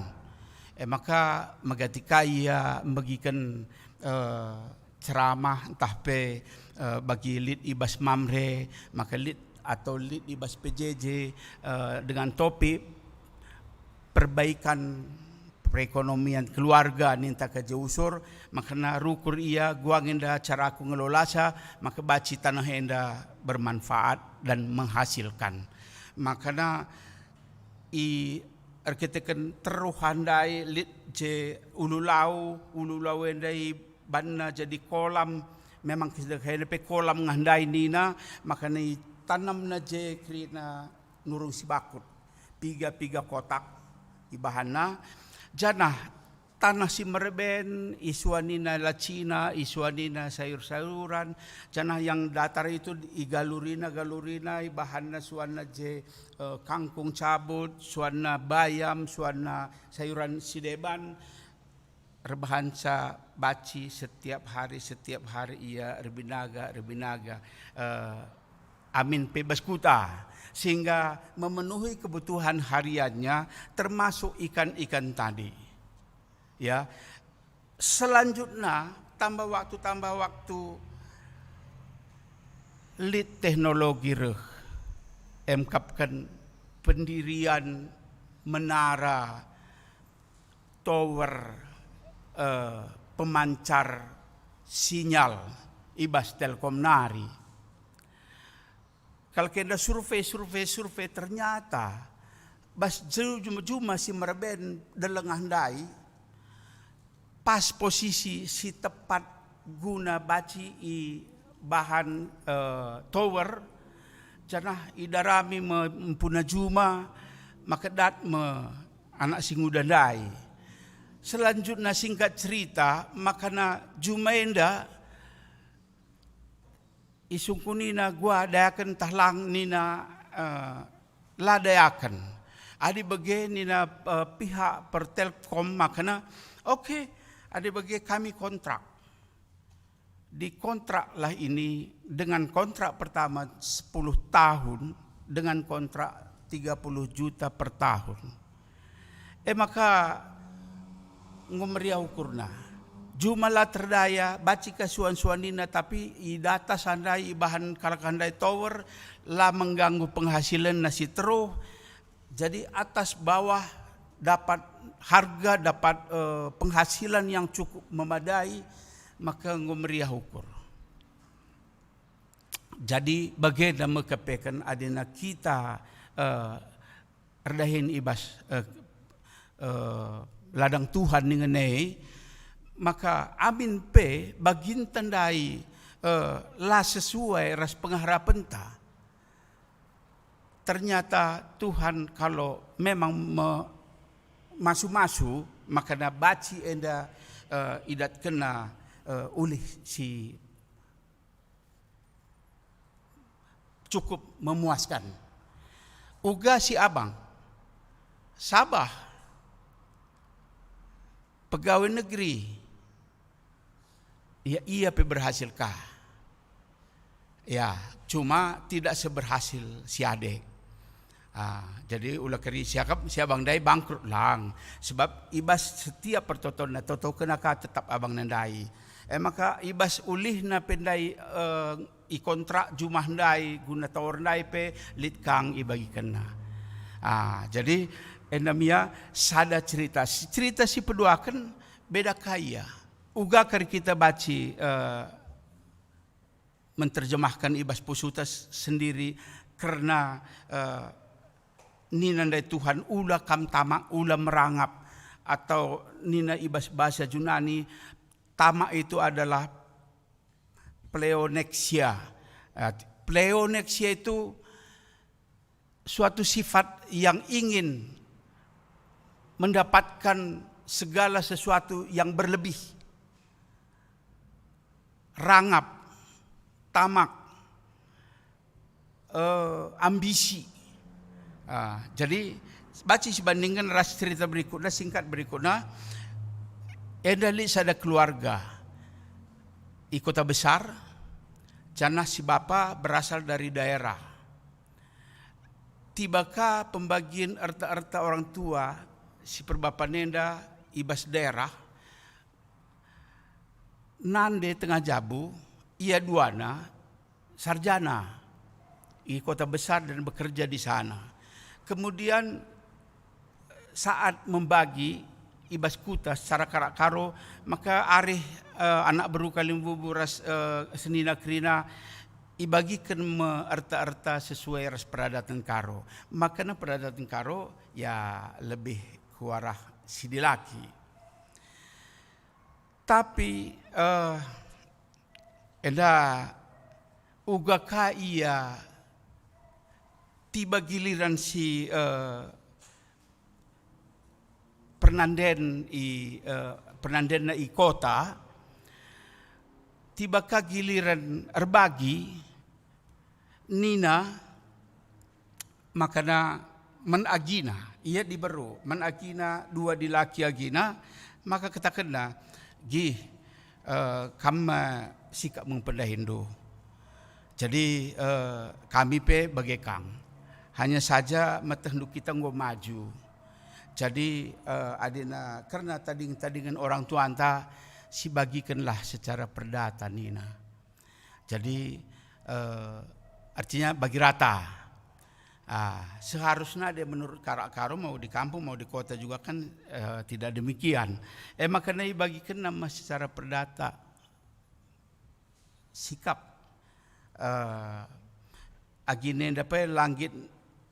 E maka megati ka ia megiken, eh, ceramah ntah pe, eh, bagi lit i bas Mamre, maka lit atau lit i bas P J J, eh, dengan topik perbaikan perekonomian keluarga ninta ka je usur, makana rukur ia, "Guang enda caraku ngelolasa, maka banci taneh enda bermanfaat dan menghasilkan." Makana i erkiteken teruh ndai lit je ulu lau, ulu lau enda ibanna jadi kolam, memang kedehenna pe kolam ngah ndai nina, makana itanamna je kerina nurung si bakut, piga-piga kotak ibahanna, janah Tanah si merben, isuanina lacina, isuanina sayur-sayuran, janah yang datar itu igalurina, galurina, ibahanna suanna je, eh, kangkung cabut, suanna bayam, suanna sayuran si deban, erbahanca baci setiap hari, setiap hari ia erbinaga, erbinaga, eh, amin pe bas kuta, sehingga memenuhi kebutuhan hariannya, termasuk ikan-ikan tadi. Ya, selanjutnya, tambah waktu, tambah waktu, lit teknologi reh, emkapken pendirian menara, tower, eh, pemancar sinyal i bas Telkom nari. Kal kenda survei, survei, survei, ternyata bas juma-juma si merben delengah ndai, pas posisi si tepat guna baci ibahan, eh, tower, janah idarami me empuna juma, maka dat me anak si nguda ndai. Selanjutna, singkat cerita, makana juma enda isungkunina gua dayaken tah lang nina, eh, la dayaken. Adi bage nina, eh, pihak Pertelkom makana, "Oke, adi bage kami kontrak." Dikontraklah ini dengan kontrak pertama sepuluh tahun, dengan kontrak tiga puluh juta per tahun. E maka enggo meriah ukurna. Juma la terdaya, baci ka suan-suanina, tapi i data sandai, ibahan kalak handai tower, la mengganggu penghasilenna si teruh. Jadi atas bawah dapat harga, dapat, eh, penghasilan yang cukup memadai, maka enggo meriah ukur. Jadi bagenda me kepeken adina kita, eh, erdahin i bas, eh, eh, ladang Tuhan ningen e, maka amin pe bagin tendai, eh, la sesuai ras pengarapenta. Ternyata Tuhan kalau memang me-, masu-masu, maka na baci enda, eh, idatkenna, eh, ulih si cukup memuaskan. Uga si abang, Sabah, pegawai negeri, ia, ia pe berhasil ka. Ya, cuma tidak seberhasil si ade. Ah, jadi ula keri siakap, si abang ndai bangkrut lang. Sebab i bas setiap pertotoanna, totokenna ka tetap abangna ndai. E maka i bas ulihna pe ndai, eh, ikontrak jumah ndai guna tower ndai pe lit kang ibagikenna. Ah, jadi enda me ia sada cerita. Si, cerita si peduaken beda ka ia. Uga kari kita baci, eh, menterjemahkan i bas pusuta s-, sendiri kerna, eh, nina ndai Tuhan, "Ula kam tamak, ula merangap," atau nina i bas bahasa Junani, tamak itu adalah pleonexia. Eh, pleonexia itu suatu sifat yang ingin mendapatkan segala sesuatu yang berlebih, rangap, tamak, eh, ambisi. Ah, jadi, baci sibandingken ras cerita berikutna, singkat berikutna, enda lit sada keluarga i kota besar, janah si bapa berasal dari daerah. Tiba ka pembagian erta-erta orang tua si perbapan enda i bas daerah, nande tengah jabu, ia duana sarjana i kota besar dan bekerja di sana. Kemudian, saat membagi i bas kuta secara karak Karo, maka arih, eh, anak beru kalimbubu ras, eh, senina kerina ibagiken me erta-erta sesuai ras peradaten Karo. Makana peradaten Karo, ya, lebih kuarah si dilaki. Tapi, eh, enda uga ka ia tiba giliran si, eh, pernanden i, eh, pernandenna i kota, tiba ka giliren erbagi, nina, makana man agina, ia diberu, man agina dua dilaki agina, maka katakenna, "Gih, eh, kam me sikap me pendahindu. Jadi, eh, kami pe bage kang. Hanya saja metehndu kita enggo maju. Jadi, eh, adina kerna tading-tadingen orang tuanta, sibagikenlah secara perdata," nina. Jadi, eh, artinya bagi rata. Ah, seharusnya dia menurut karak-karu, mau di kampung, mau di kota juga kan, eh, tidak demikian. Eh, makanya ibagikenna me secara perdata sikap. Eh, agina enda pe langgit,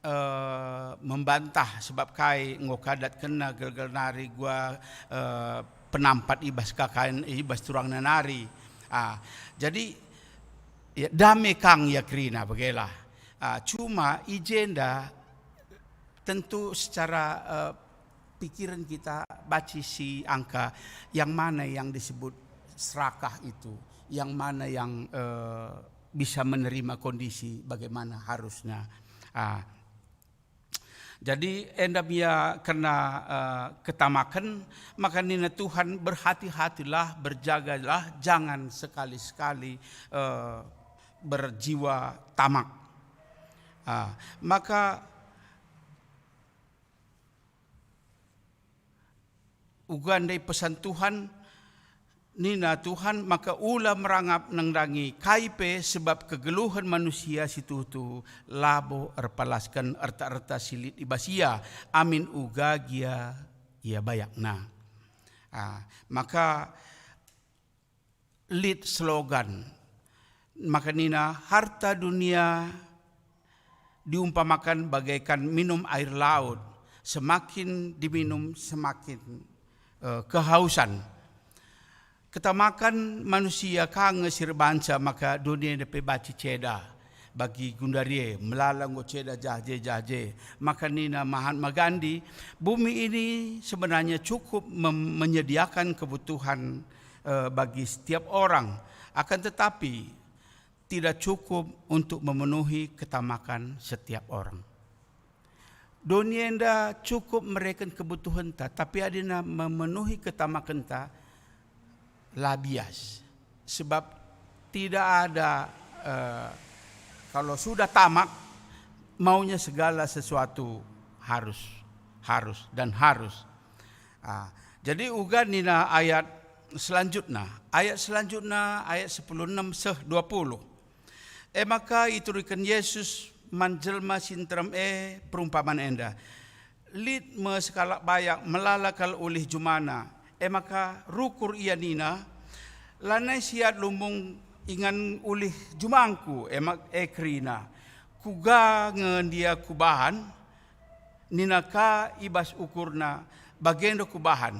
eh, membantah, sebab kai enggo ka datkenna gelgel nari gua, eh, penampat i bas kakaen, i bas turangna nari. Ah, jadi, ya, dame kang ia kerina, bagelah. Ah, cuma i jenda tentu secara, eh, pikiran kita banci si angka yang mana yang disebut serakah itu, yang mana yang, eh, bisa menerima kondisi bagaimana harusnya. Ah, jadi enda me ia kerna, eh, ketamaken, maka nina Tuhan, "Berhati-hatilah, berjagalah, jangan sekali-sekali, eh, berjiwa tamak." Ah, maka uga ndai pesan Tuhan, nina Tuhan, maka ula merangap nandangi kai pe, sebab kegeluhen manusia si tuhu-tuhu labo erpalasken erta-erta si lit i bas ia, amin uga gia ia bayakna. Ah, maka lit slogan, maka nina, "Harta dunia diumpamakan bagaikan minum air laut, semakin diminum, semakin, eh, kehausan." Ketamaken manusia ka nge si erbahanca maka doni enda pe banci ceda. Bagi gundari e, melala enggo ceda jah je, jah je. Maka nina Mahatma Gandhi, "Bumi ini sebenarnya cukup mem-, menyediakan kebutuhan, eh, bagi setiap orang. Akan tetapi, tidak cukup untuk memenuhi ketamakan setiap orang." Doni enda cukup mereken kebutuhenta, tapi adina memenuhi ketamakenta, la bias. Sebab tidak ada, eh, kalau sudah tamak, maunya segala sesuatu harus, harus, dan harus. Ah, jadi uga nina ayat selanjutna, ayat selanjutna, ayat sepuluh enam seh dua puluh. E maka ituriken Jesus man jelma si nterem e perumpaman enda, "Lit me sekalak bayak melala kal ulih jumana. E maka rukur ia nina, 'Lanai siat lumbung ingan ulih jumangku,' e mak-, e kerina, 'Kuga nge ndia kubahan?' Nina ka i bas ukurna, 'Bagenda kubahan,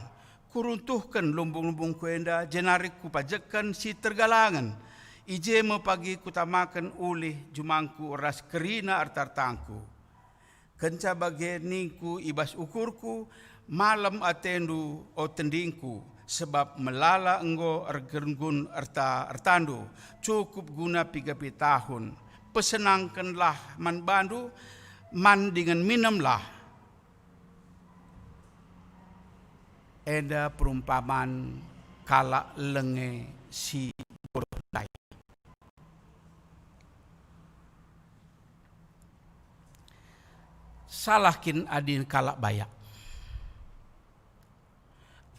kuruntuhken lumbung-lumbungku enda, jenari kupajekken si tergalangen. I je me pagi kutamaken ulih jumangku ras kerina erta-ertangku.' Kenca bage ningku i bas ukurku, 'Malem atendu, o tendingku, sebab melala enggo ergunggun erta-ertandu, cukup guna piga-piga tahun. Pesenangkenlah man bandu, man dingen minemlah.'" Enda perumpaman kalak lenge si bodoh ndai. Salah kin adin kalak bayak?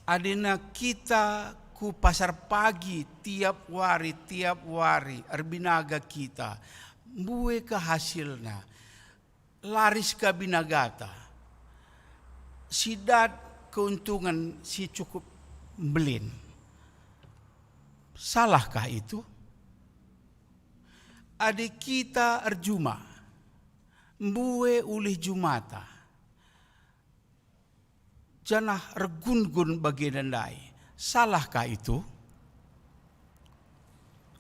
Adina kita ku pasar pagi tiap wari, tiap wari erbinaga kita, mbue ka hasilna? Laris ka binagata, si dat keuntungan si cukup mbelin. Salahkah itu? Adi kita erjuma, mbue ulih jumata, janah ergun-gun bagenda ndai, salahkah itu?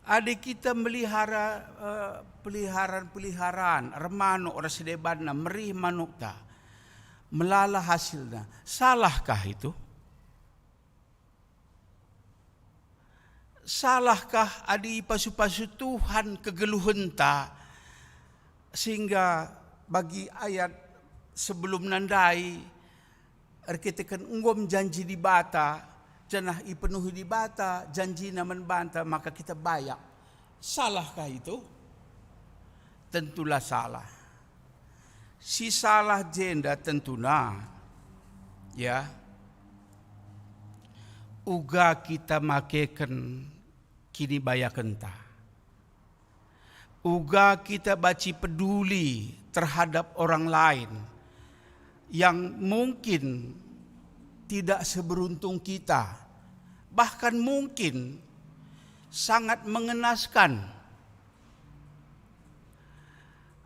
Adi kita melihara, eh, peliharan-peliharan, ermanuk ras debanna, merih manukta, Melala hasilna. Salahkah itu? Salahkah adi ipasu-pasu Tuhan kegeluhenta, sehingga bagi ayat sebelumna ndai erkiteken enggo janji Dibata, janah ipenuhi Dibata janjina man banta, maka kita bayak. Salahkah itu? Tentulah salah. Si salah jenda tentuna, ya, uga kita makeken kinibayakenta. Uga kita banci peduli terhadap orang lain yang mungkin tidak seberuntung kita, bahkan mungkin sangat mengenaskan.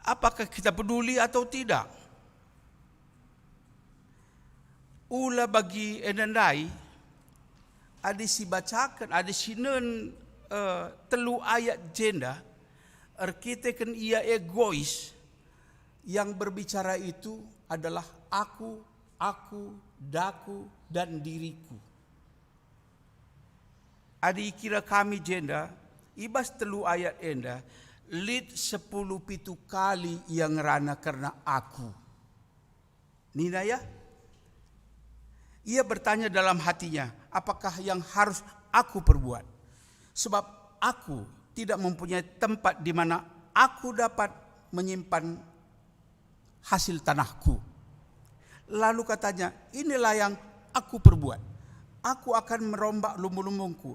Apakah kita peduli atau tidak? Ula bagi enda ndai, adi sibacaken, adi sinen, eh, telu ayat jenda, erkiteken ia egois, yang berbicara itu adalah aku, aku, daku, dan diriku. Adi ikira kami jenda, i bas telu ayat enda, lit sepuluh pitu kali ia ngerana kerna aku. Nina ia, ia bertanya dalam hatinya, "Apakah yang harus aku perbuat? Sebab aku tidak mempunyai tempat di mana aku dapat menyimpan hasil tanahku." Lalu katanya, "Inilah yang aku perbuat. Aku akan merombak lumbung-lumbungku,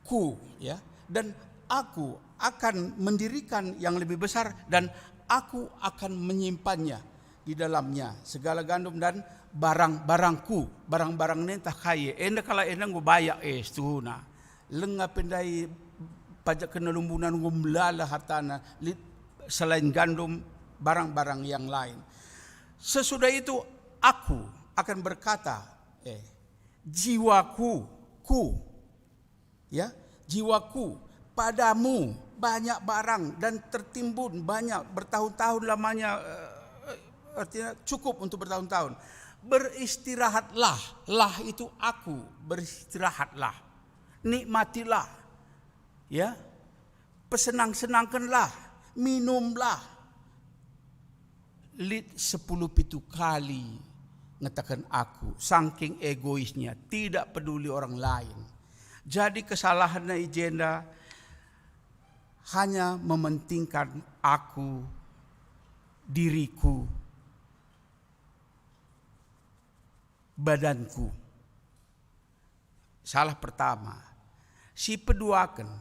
ku, ya, dan aku akan mendirikan yang lebih besar, dan aku akan menyimpannya di dalamnya, segala gandum dan barang-barangku." Barang-barang enda ntah kai, enda kalak enda enggo bayak, eh, setuhuna. Lenga pe ndai pajakkenna lumbungna enggo melala hartana, lit selain gandum, barang-barang yang lain. Sesudah itu aku akan berkata, eh, jiwaku, ku, ya, jiwaku, padamu banyak barang dan tertimbun banyak bertahun-tahun lamanya, eh, artinya cukup untuk bertahun-tahun. Beristirahatlah, lah itu aku, beristirahatlah. Nikmatilah, ya. Pesenang-senangkenlah, minumlah. Lit sepuluh pitu kali ngataken aku, saking egoisnya, tidak peduli orang lain. Jadi kesalahanna i jenda hanya mementingkan aku, diriku, badanku. Salah pertama. Si peduaken,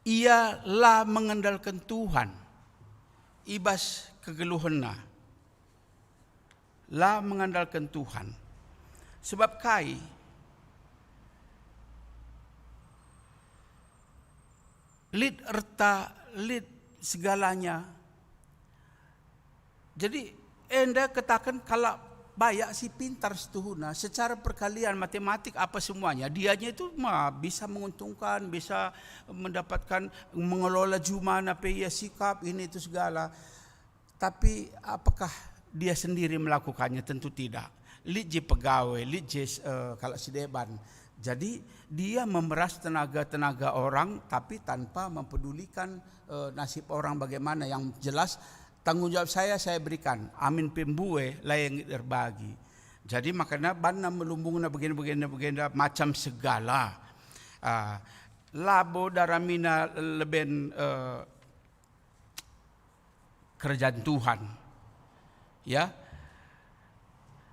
ia la mengandalken Tuhan i bas kegeluhenna. La mengandalken Tuhan. Sebab kai? Lit erta, lit segalanya. Jadi, enda kataken kalak bayak si pintar setuhuna, secara perkalian, matematik, apa semuanya, dianya itu ma bisa menguntungkan, bisa mendapatkan, mengelola jumana pe ia sikap, ini itu segala. Tapi apakah dia sendiri melakukannya? Tentu tidak. Lit je pegawai, lit je, eh, kalak si deban. Jadi, dia memeras tenaga-tenaga orang, tapi tanpa mempedulikan, eh, nasib orang bagaimana. Yang jelas, tanggung jawab saya, saya berikan. Amin pe mbue, la ia nggit erbagi. Jadi, makana banna me lumbungna bagenda, bagenda, bagenda, macam segala. Ah, labo daramina leben, eh, kerajaan Tuhan. Ya.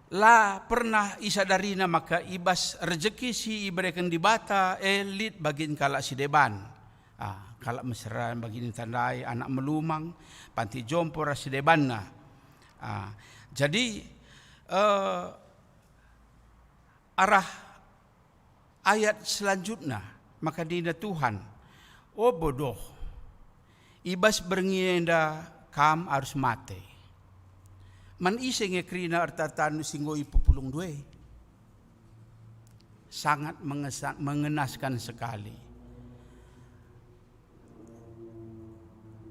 La pernah isadarina maka i bas rejeki si ibereken Dibata, eh, lit bagin kalak si deban. Ah, kalak mesera bagin tandai, anak melumang, panti jompo ras si debanna. Ah, jadi, eh, arah ayat selanjutna, maka nina Tuhan, "O bodoh, i bas berngi enda kam arus mate. Man ise nge kerina erta-ertandu si enggo ipepulungndu e?" Sangat mengesa-, mengenaskan sekali.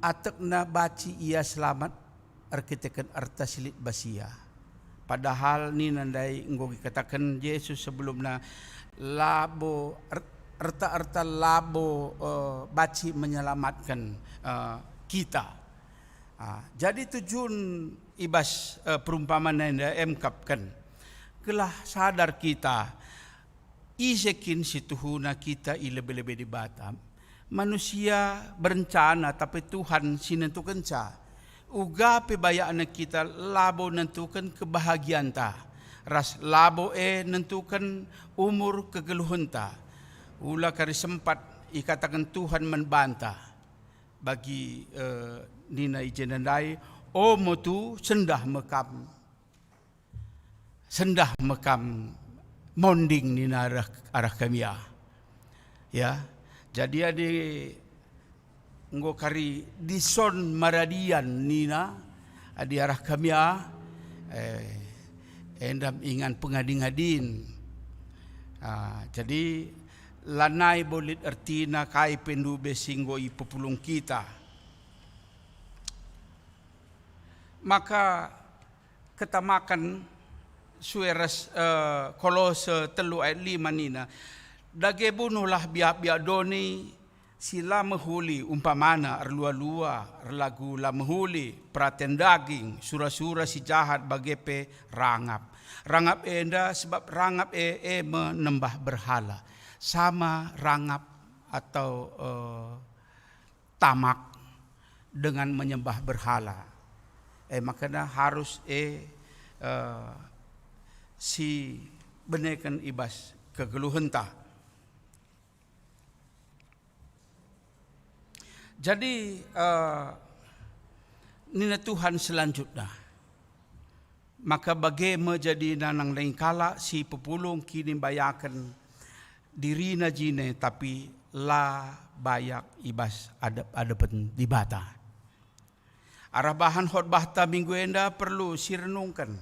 Atekna banci ia selamat erkiteken erta si lit bas ia. Padahal nina ndai enggo ikataken Jesus sebelumna, labo er-, erta-erta labo, eh, banci menyelamatken, eh, kita. Ah, jadi tujun i bas, eh, perumpaman enda emkapken, gelah sadar kita, ise kin si tuhuna kita i lebe-lebe Dibata? Manusia berencana, tapi Tuhan si nentukenca. Uga pe bayakna kita labo nentuken kebahagianta, ras labo e nentuken umur kegeluhenta. Ula kari sempat ikataken Tuhan man banta. Bagi, eh, nina i jenda ndai, "O motu, sendah me kam, sendah me kam monding," nina arah, arah kami ah. Ya, jadi adi enggo kari dison maradian nina, adi arah kami ah, eh, enda ingan pengadi-ngadin. Ah, jadi lanai bo lit ertina kai pe ndube si enggo ipepulung kita. Maka ketamaken sue ras, eh, Kolose telu ayat lima nina, "Dage bunuhlah biak-biak doni si la mehuli, umpamana erlua-lua, erlagu la mehuli, peraten daging, sura-sura si jahat, bage pe rangap." Rangap enda, sebab rangap e, e me nembah berhala. Sama rangap atau, eh, tamak dengan menyembah berhala. E, makana harus e, eh, si beneken i bas kegeluhenta. Jadi, eh, nina Tuhan selanjutna, maka bage me jadina nang lain kalak si pepulung kinimbayaken dirina jine, tapi la bayak i bas adep-adepen Dibata. Arah bahan khotbahta minggu enda perlu sirenungken,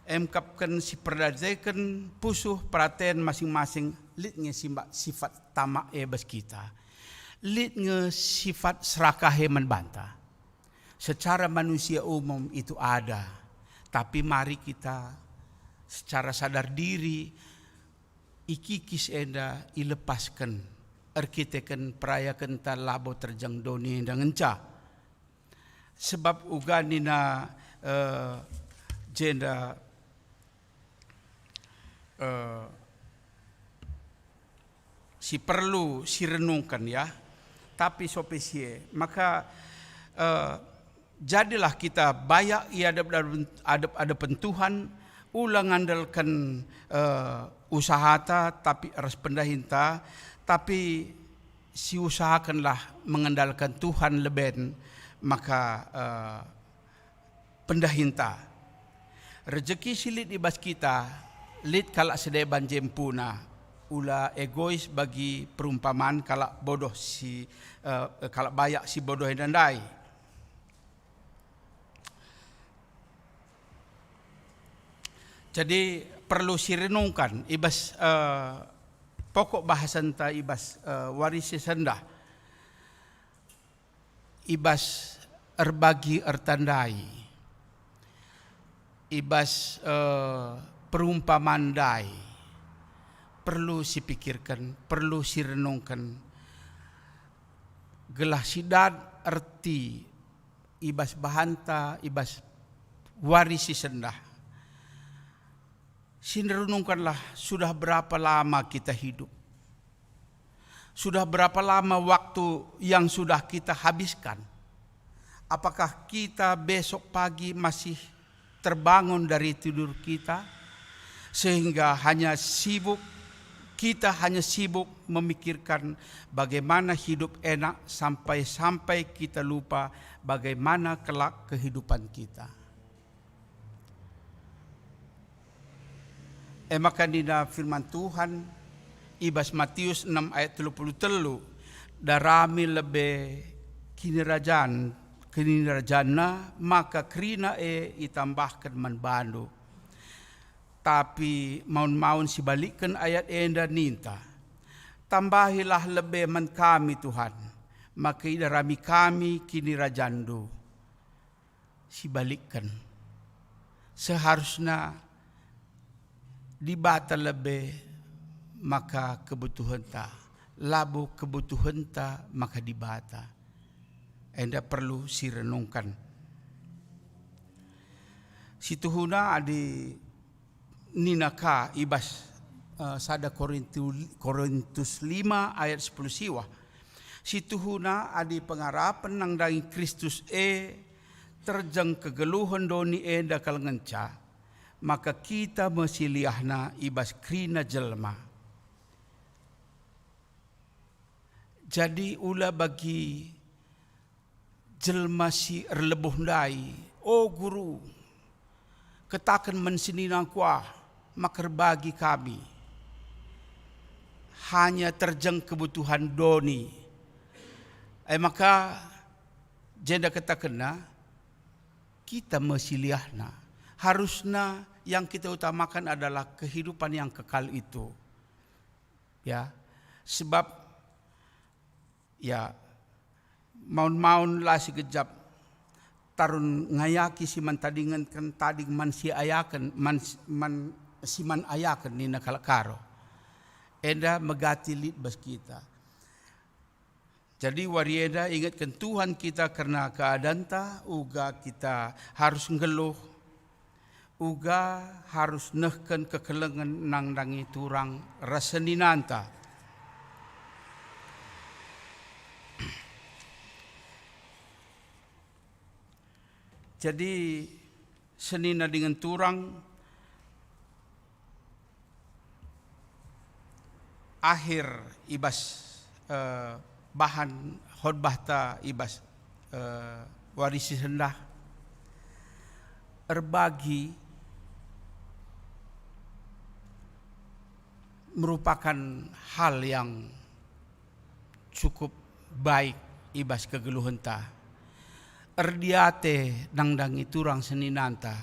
emkapken siperdiateken pusuh peraten masing-masing, lit nge simba-, sifat tamak e bas kita, lit nge sifat serakah e man banta. Secara manusia umum itu ada, tapi mari kita secara sadar diri ikikis enda ilepasken, erkiteken perayakenta labo terjeng doni enda ngenca. Sebab uga nina, eh, jenda, eh, si perlu sirenungken, ya. Tapi sope si e, maka, eh, jadilah kita bayak i adep-, adep-adepen Tuhan, ula ngandalken, eh, usahata, tapi ras pendahinta, tapi siusahakenlah mengandalken Tuhan leben, maka, eh, pendahinta. Rejeki si lit i bas kita, lit kalak si deban je empuna. Ula egois bagi perumpaman kalak bodoh si, eh, kalak bayak si bodoh enda ndai. Jadi, perlu sirenungken i bas, eh, pokok bahasanta i bas, eh, wari si sendah. I bas erbagi erta ndai, i bas, eh, perumpaman ndai, perlu sipikirken, perlu sirenungken, gelah sidat erti i bas bahanta, i bas wari si sendah. Sirenungkenlah, sudah berapa lama kita hidup? Sudah berapa lama waktu yang sudah kita habiskan? Apakah kita besok pagi masih terbangun dari tidur kita, sehingga hanya sibuk, kita hanya sibuk memikirkan bagaimana hidup enak, sampai-sampai kita lupa bagaimana kelak kehidupan kita? E maka nina firman Tuhan i bas Matius enem ayat telu puluh telu, "Darami lebe kinirajan, kinirajanna, maka kerina e itambahken man bandu." Tapi maun-maun sibalikken ayat enda ninta, "Tambahilah lebe man kami, Tuhan, maka idarami kami kinirajanndu." Sibalikken. Seharusna Dibata lebe maka kebutuhenta, labo kebutuhenta maka Dibata. Enda perlu sirenungken. Situhuna adi nina ka i bas, eh, sada Korintu-, Korintus lima ayat sepuluh siwah, situhuna adi pengarapen nandangi Kristus e terjeng kegeluhen doni enda kal ngenca, maka kita me si liahna i bas kerina jelma. Jadi ula bagi jelma si erlebuh ndai, "O Guru, kataken man senina kuah, maka erbagi kami hanya terjeng kebutuhan doni." E maka jenda katakenna, kita me si liahna. Harusna yang kita utamakan adalah kehidupan yang kekal itu. Ya, sebab, ya, maun-maun la sigejap tarun ngayaki si man tadingen, kan tading man si ayaken, man, man si man ayaken nina kalak Karo. Enda megati lit bas kita. Jadi wari enda ingetken Tuhan kita kerna keadanta, uga kita harus nggeluh, uga harus nehken kekelengen nandangi turang ras seninanta. Jadi, senina dingen turang, akhir i bas, eh, bahan khotbahta i bas, eh, wari si sendah, erbagi merupakan hal yang cukup baik i bas kegeluhenta. Erdiate nandangi turang seninanta,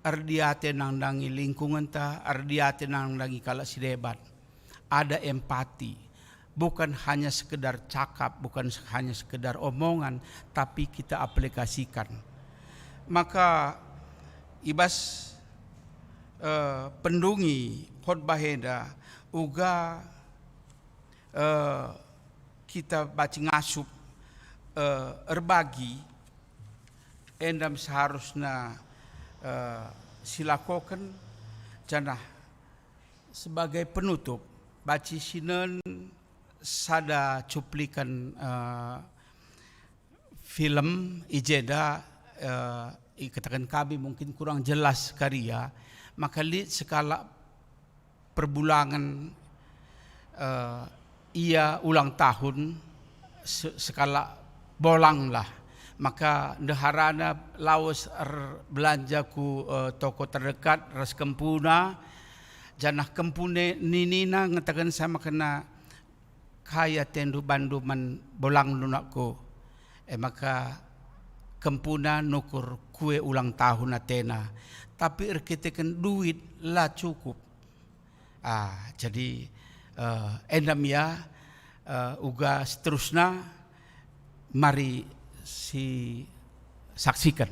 erdiate nandangi lingkungenta, erdiate nandangi kalak si deban. Ada empati, bukan hanya sekedar cakap, bukan se-, hanya sekedar omongan, tapi kita aplikasikan. Maka i bas, eh, pendungi khotbah enda uga eh, kita banci ngasup, eh, erbagi, enda me seharusna, eh, silakoken, janah sebagai penutup, banci sinen sada cupliken, eh, film i jenda, eh, ikataken kami mungkin kurang jelas karia, maka lit sekalak perbulangen, eh, ia ulang tahun se-, sekalak bolang lah. Maka ndeharana lawes erbelanja ku, eh, toko terdekat ras kempuna, janah kempune ninina ngataken sama kena, "Kai atendu bandu man bolangndu, nakku?" E maka kempuna nukur kue ulang tahun atena, tapi erkiteken duit la cukup. Ah, jadi, eh, enda me ia, eh, uga seterusna mari sisaksiken.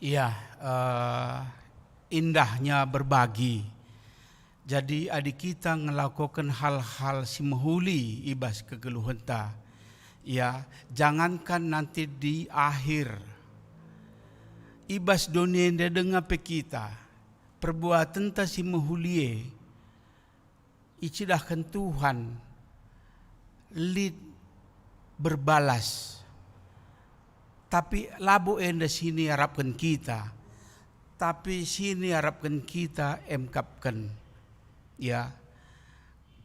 Ya, eh, indahnya berbagi. Jadi, adi kita ngelakoken hal-hal si mehuli i bas kegeluhenta, ya, jangankan nanti di akhir, i bas doni enda denga pe kita, perbuatenta si mehuli e, icidahken Tuhan lit berbalas. Tapi labo enda si niarapken kita, tapi si niarapken kita emkapken. Ya,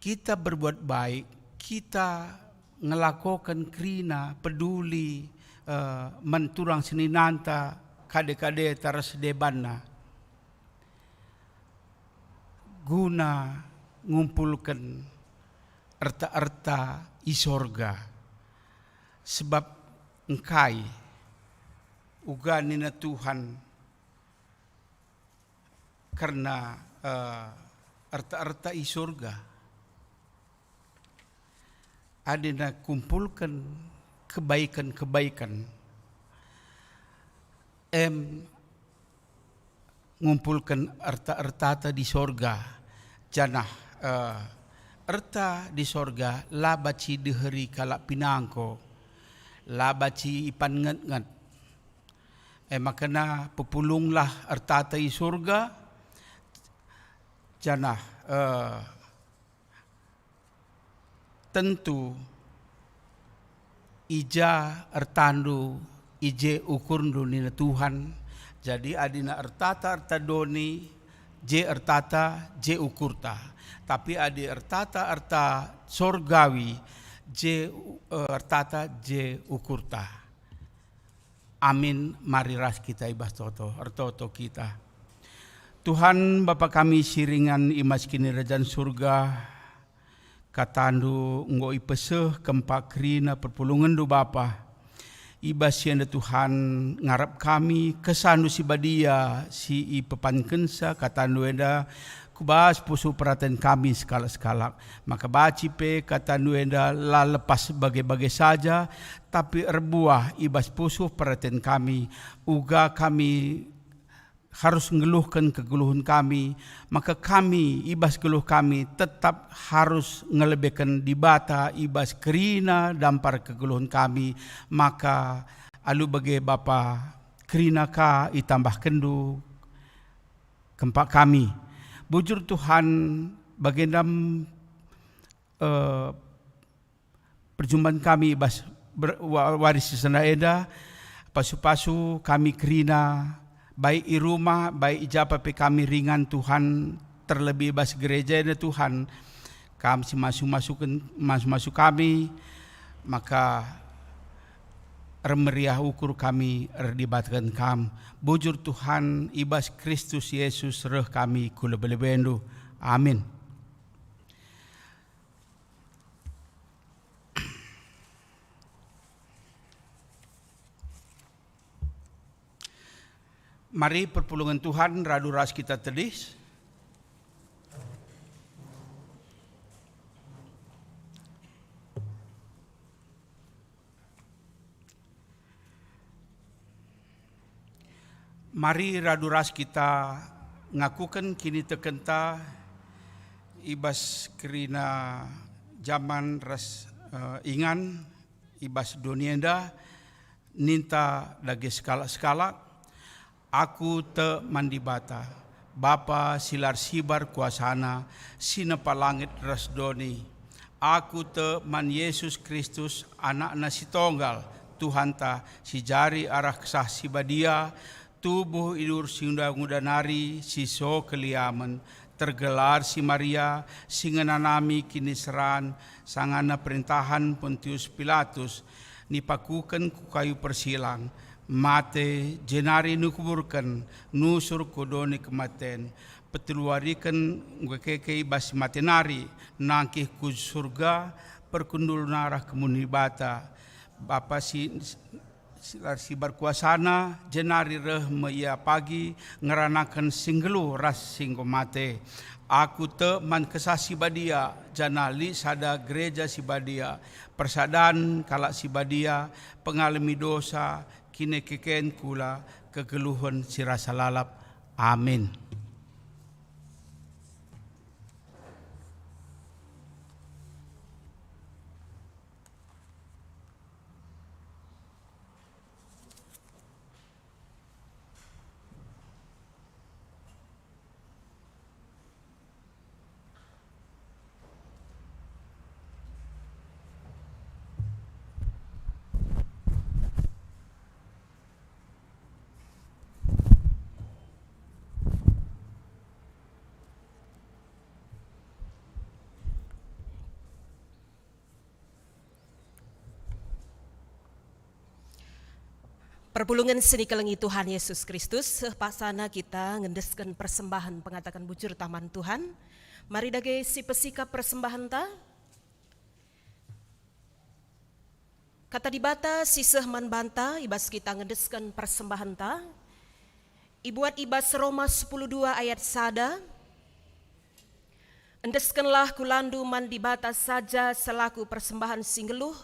kita berbuat baik, kita ngelakoken kerina, peduli, eh, man turang seninanta, kade-kadeta ras debanna. Guna ngumpulken erta-erta i sorga. Sebab engkai uga nina Tuhan kerna, eh, erta-erta i sorga? Adi na kumpulken kebaiken-kebaiken, em ngumpulken erta-ertata di sorga, janah, eh, erta di sorga la banci deheri kalak pinangko, la banci ipanget-nget. E maka pepulunglah ertata i sorga, janah, eh, tentu i ja ertandu, i je ukurndu nina Tuhan. Jadi adina ertata erta doni, je ertata, je ukurta. Tapi adi ertata erta sorgawi, je, eh, ertata, je ukurta. Amin. Mari ras kita i bas toto, ertoto kita. Tuhan, Bapa kami si ringan i bas Kinirajan Surga, KataNdu enggo ipeseh kempak kerina perpulungenNdu Bapa. I bas si enda Tuhan, ngarap kami KesahNdu si Badia si ipepankenca KataNdu enda ku bas pusuh peraten kami sekalak-sekalak, maka banci pe KataNdu enda la lepas bage-bage saja, tapi erbuah i bas pusuh peraten kami, uga kami arus nggeluhken kegeluhen kami, maka kami i bas geluh kami tetap arus ngelebeken Dibata i bas kerina dampar kegeluhen kami, maka alu bage Bapa, kerina ka itambahkenNdu kempak kami. Bujur Tuhan, bagenda, eh, perjumpan kami i bas ber-, wa-, wari si sendah enda, pasu-pasu kami kerina, baik i rumah, baik i japa pe kami ringan Tuhan, terlebih i bas gereja enda Tuhan. Kam si masu-masuken, masu-masu kami, maka ermeriah ukur kami erdibatken Kam. Bujur Tuhan, i bas Kristus Yesus reh kami ku lebe-lebeNdu. Amin. Mari perpulungen Tuhan radu ras kita tedis. Mari radu ras kita ngakuken kinitekenta i bas kerina jaman ras, eh, ingan i bas doni enda, ninta dage sekalak-sekalak, Aku tek man Dibata, Bapa si la ersibar kuasaNa, si nempa langit ras doni. Aku tek man Jesus Kristus, AnakNa si Tonggal, Tuhanta, si jari arah Kesah Si Badia, tubuh i duri si nguda-nguda nari, si so keliamen, tergelar si Maria, si ngenanami kiniseran, sangana perintahan Pontius Pilatus, nipakuken ku kayu persilang, mate, jenari nikuburken, nusur ku doni kematen, peteluwariken enggo keke i bas si mate nari, nangkih ku Surga, perkundulna arah kemun Dibata, Bapa si, si, si berkuasaNa, jenari reh me Ia pagi ngeranaken si nggeluh ras si enggo mate. Aku tek man Kesah Si Badia, janah lit sada Gereja Si Badia, persadan kalak si badia, pengalemi dosa, kinekeken kula kegeluhen si rasa lalap. Amin. Perpulungen si nikelengi Tuhan Yesus Kristus, seh paksana kita ngendesken persembahen pengataken bujur taman Tuhan. Mari dage sipesikap persembahenta. Kata Dibata si seh man banta i bas kita ngendesken persembahenta, ibuat i bas Roma sepuluh dua ayat sada, "Endeskenlah kulandu man Dibata saja selaku persembahen si nggeluh,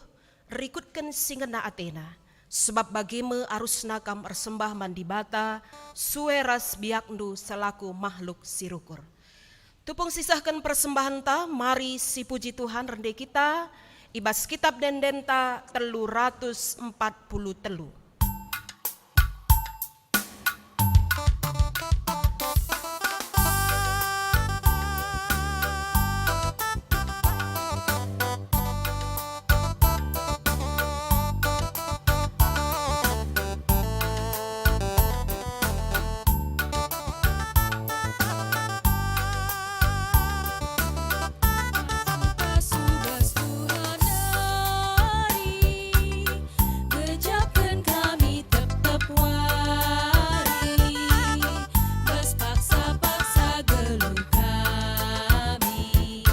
rikutken si ngena ateNa, sebab bage me arusna kam ersembah man Dibata sue ras biakndu selaku mahluk si rukur." Tupung sisehken persembahenta, mari sipuji Tuhan rende kita i bas Kitab Ende-endenta telu ratus empat puluh telu. Bas Tuhan nari, gejapken kami tep-tep wari, bas paksa-paksa geluh kami,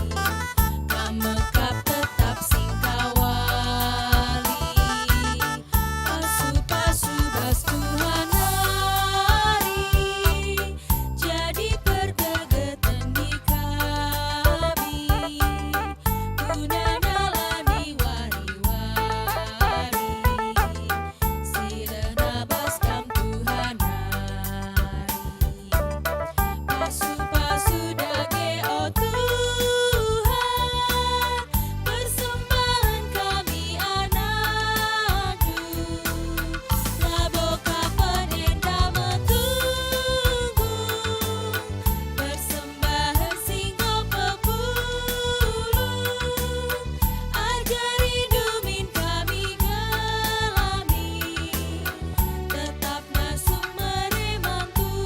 Kam mekap tetap singkawali. Pasu-pasu bas Tuhan nari, jadi pertegeten di kami, guna nalani wari-wari si rehna bas Kam Tuhan nari. Pasu-pasu dage, o Tuhan, persembahen kami anakNdu. Labo ka penenda metunggung, persembahen si enggo pepulung. Ajarindu min kami ngelami, tetap ngasup mere man Tuhan.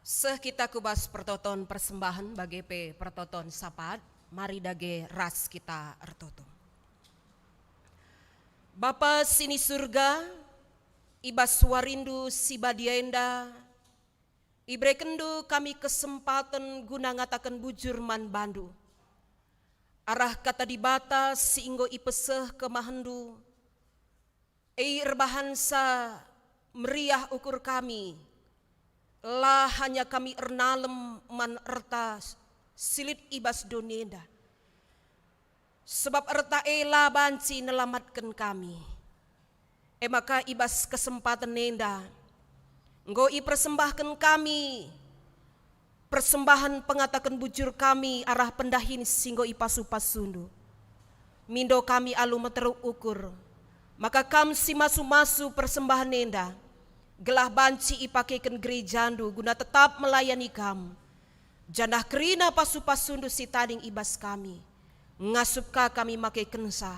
Seh kita ku bas pertoton persembahen bage pe pertoton sapat, mari dage ras kita ertoto. Bapa si ni Surga, i bas warindu si badia enda, iberekenNdu kami kesempaten guna ngataken bujur man baNdu. Arah Kata Dibata si enggo ipeseh kemahenNdu, e erbahanca meriah ukur kami, la hanya kami ernalem man erta si lit i bas doni enda, sabap erta e la banci nelamatken kami. E maka i bas kesempaten enda enggo ipersembahken kami persembahen pengataken bujur kami arah pendahin si enggo ipasu-pasuNdu. Mindo kami alu meteruk ukur, maka Kam si masu-masu persembahen enda, gelah banci ipakeken gerejaNdu guna tetap melayani Kam. Janah kerina pasu-pasuNdu si tading i bas kami, ngasup ka kami makekenca,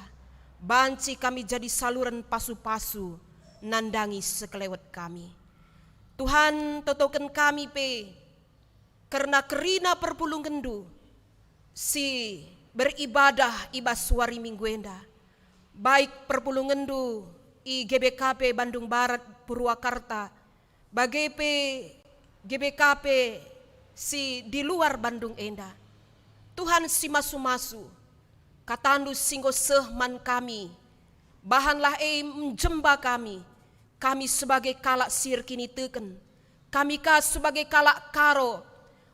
banci kami jadi saluren pasu-pasu nandangi sekelewet kami. Tuhan, totoken kami pe kerna kerina perpulungenNdu si beribadah i bas wari Minggu enda, baik perpulungenNdu i G B K P Bandung Barat, Purwakarta, bage pe G B K P si di luar Bandung enda. Tuhan si masu-masu, KataNdu si enggo seh man kami, bahanlah e menjemba kami, kami sebagai kalak si erkiniteken, kami ka sebagai kalak Karo,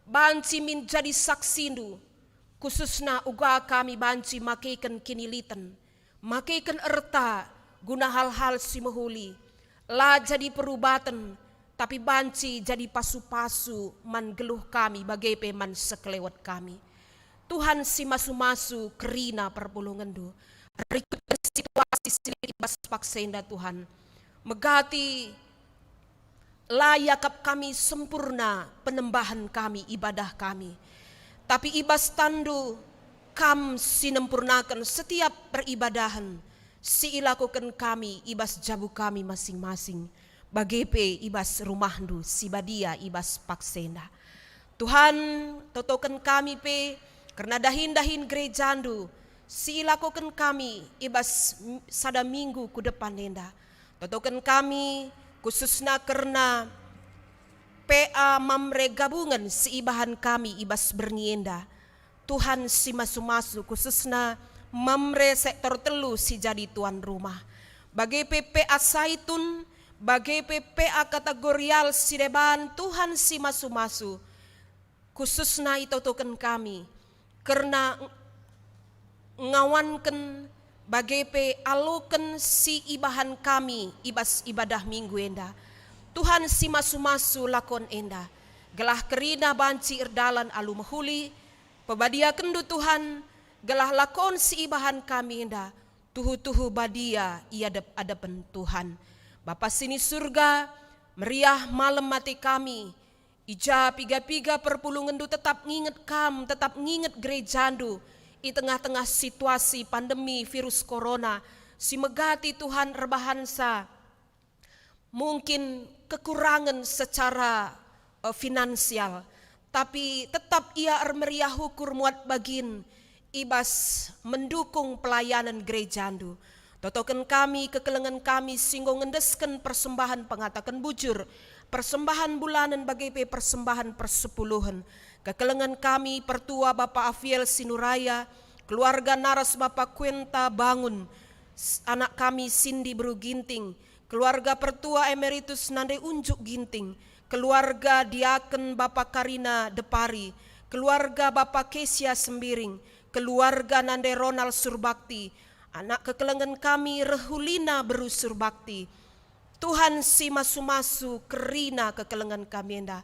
Banci min jadi saksindu, khususna uga kami banci makeken kiniliten, makeken erta guna hal-hal si mehuli, la jadi perubaten, tapi banci jadi pasu-pasu man geluh kami bage pe man sekelewet kami. Tuhan si masu-masu kerina perpulungenndu. Rikutken situasi si lit i bas paksa enda, Tuhan, megati la iakap kami sempurna penembahen kami, ibadah kami. Tapi i bas tanNdu Kam si nempurnaken setiap peribadahen si ilakoken kami i bas jabu kami masing-masing, bage pe i bas rumahNdu si badia i bas paksa enda. Tuhan, totoken kami pe kerna dahin-dahin gerejaNdu si ilakoken kami i bas m-, sada minggu ku depan enda. Totoken kami khususna kerna P A Mamre gabungen si ibahan kami i bas berngi enda. Tuhan si masu-masu, khususna Mamre sektor telu si jadi tuan rumah. Bage pe P A Saitun, bage pe P A kategorial si deban, Tuhan si masu-masu, khususna itotoken kami kerna ng-, ngawanken bage pe aloken si ibahan kami i bas ibadah minggu enda. Tuhan si masu-masu, lakon enda, gelah kerina banci erdalan alu mehuli. PebadiakenNdu, Tuhan, gelah lakon si ibahan kami enda tuhu-tuhu badia i adep-adepen Tuhan. Bapa si ni Surga, meriah malem ate kami, i ja piga-piga perpulungenNdu tetap nginget Kam, tetap nginget gerejaNdu i tengah-tengah situasi pandemi virus corona si megati, Tuhan, erbahansa mungkin kekurangen secara, eh, finansial, tapi tetap ia ermeriah ukur muat bagin i bas mendukung pelayanan gerejaNdu. Totoken kami kekelengen kami si enggo ngendesken persembahan pengataken bujur, persembahan bulanen bage pe persembahan persepuluhen. Kekelengen kami pertua Bapa Afiel Sinuraya, keluarga naras Bapa Kuenta Bangun, s-, anak kami Sindi Beru Ginting, keluarga pertua emeritus nande Unjuk Ginting, keluarga diaken Bapa Karina Depari, keluarga Bapa Kesia Sembiring, keluarga nande Ronald Surbakti, anak kekelengen kami Rehulina Beru Surbakti. Tuhan si masu-masu kerina kekelengen kami enda.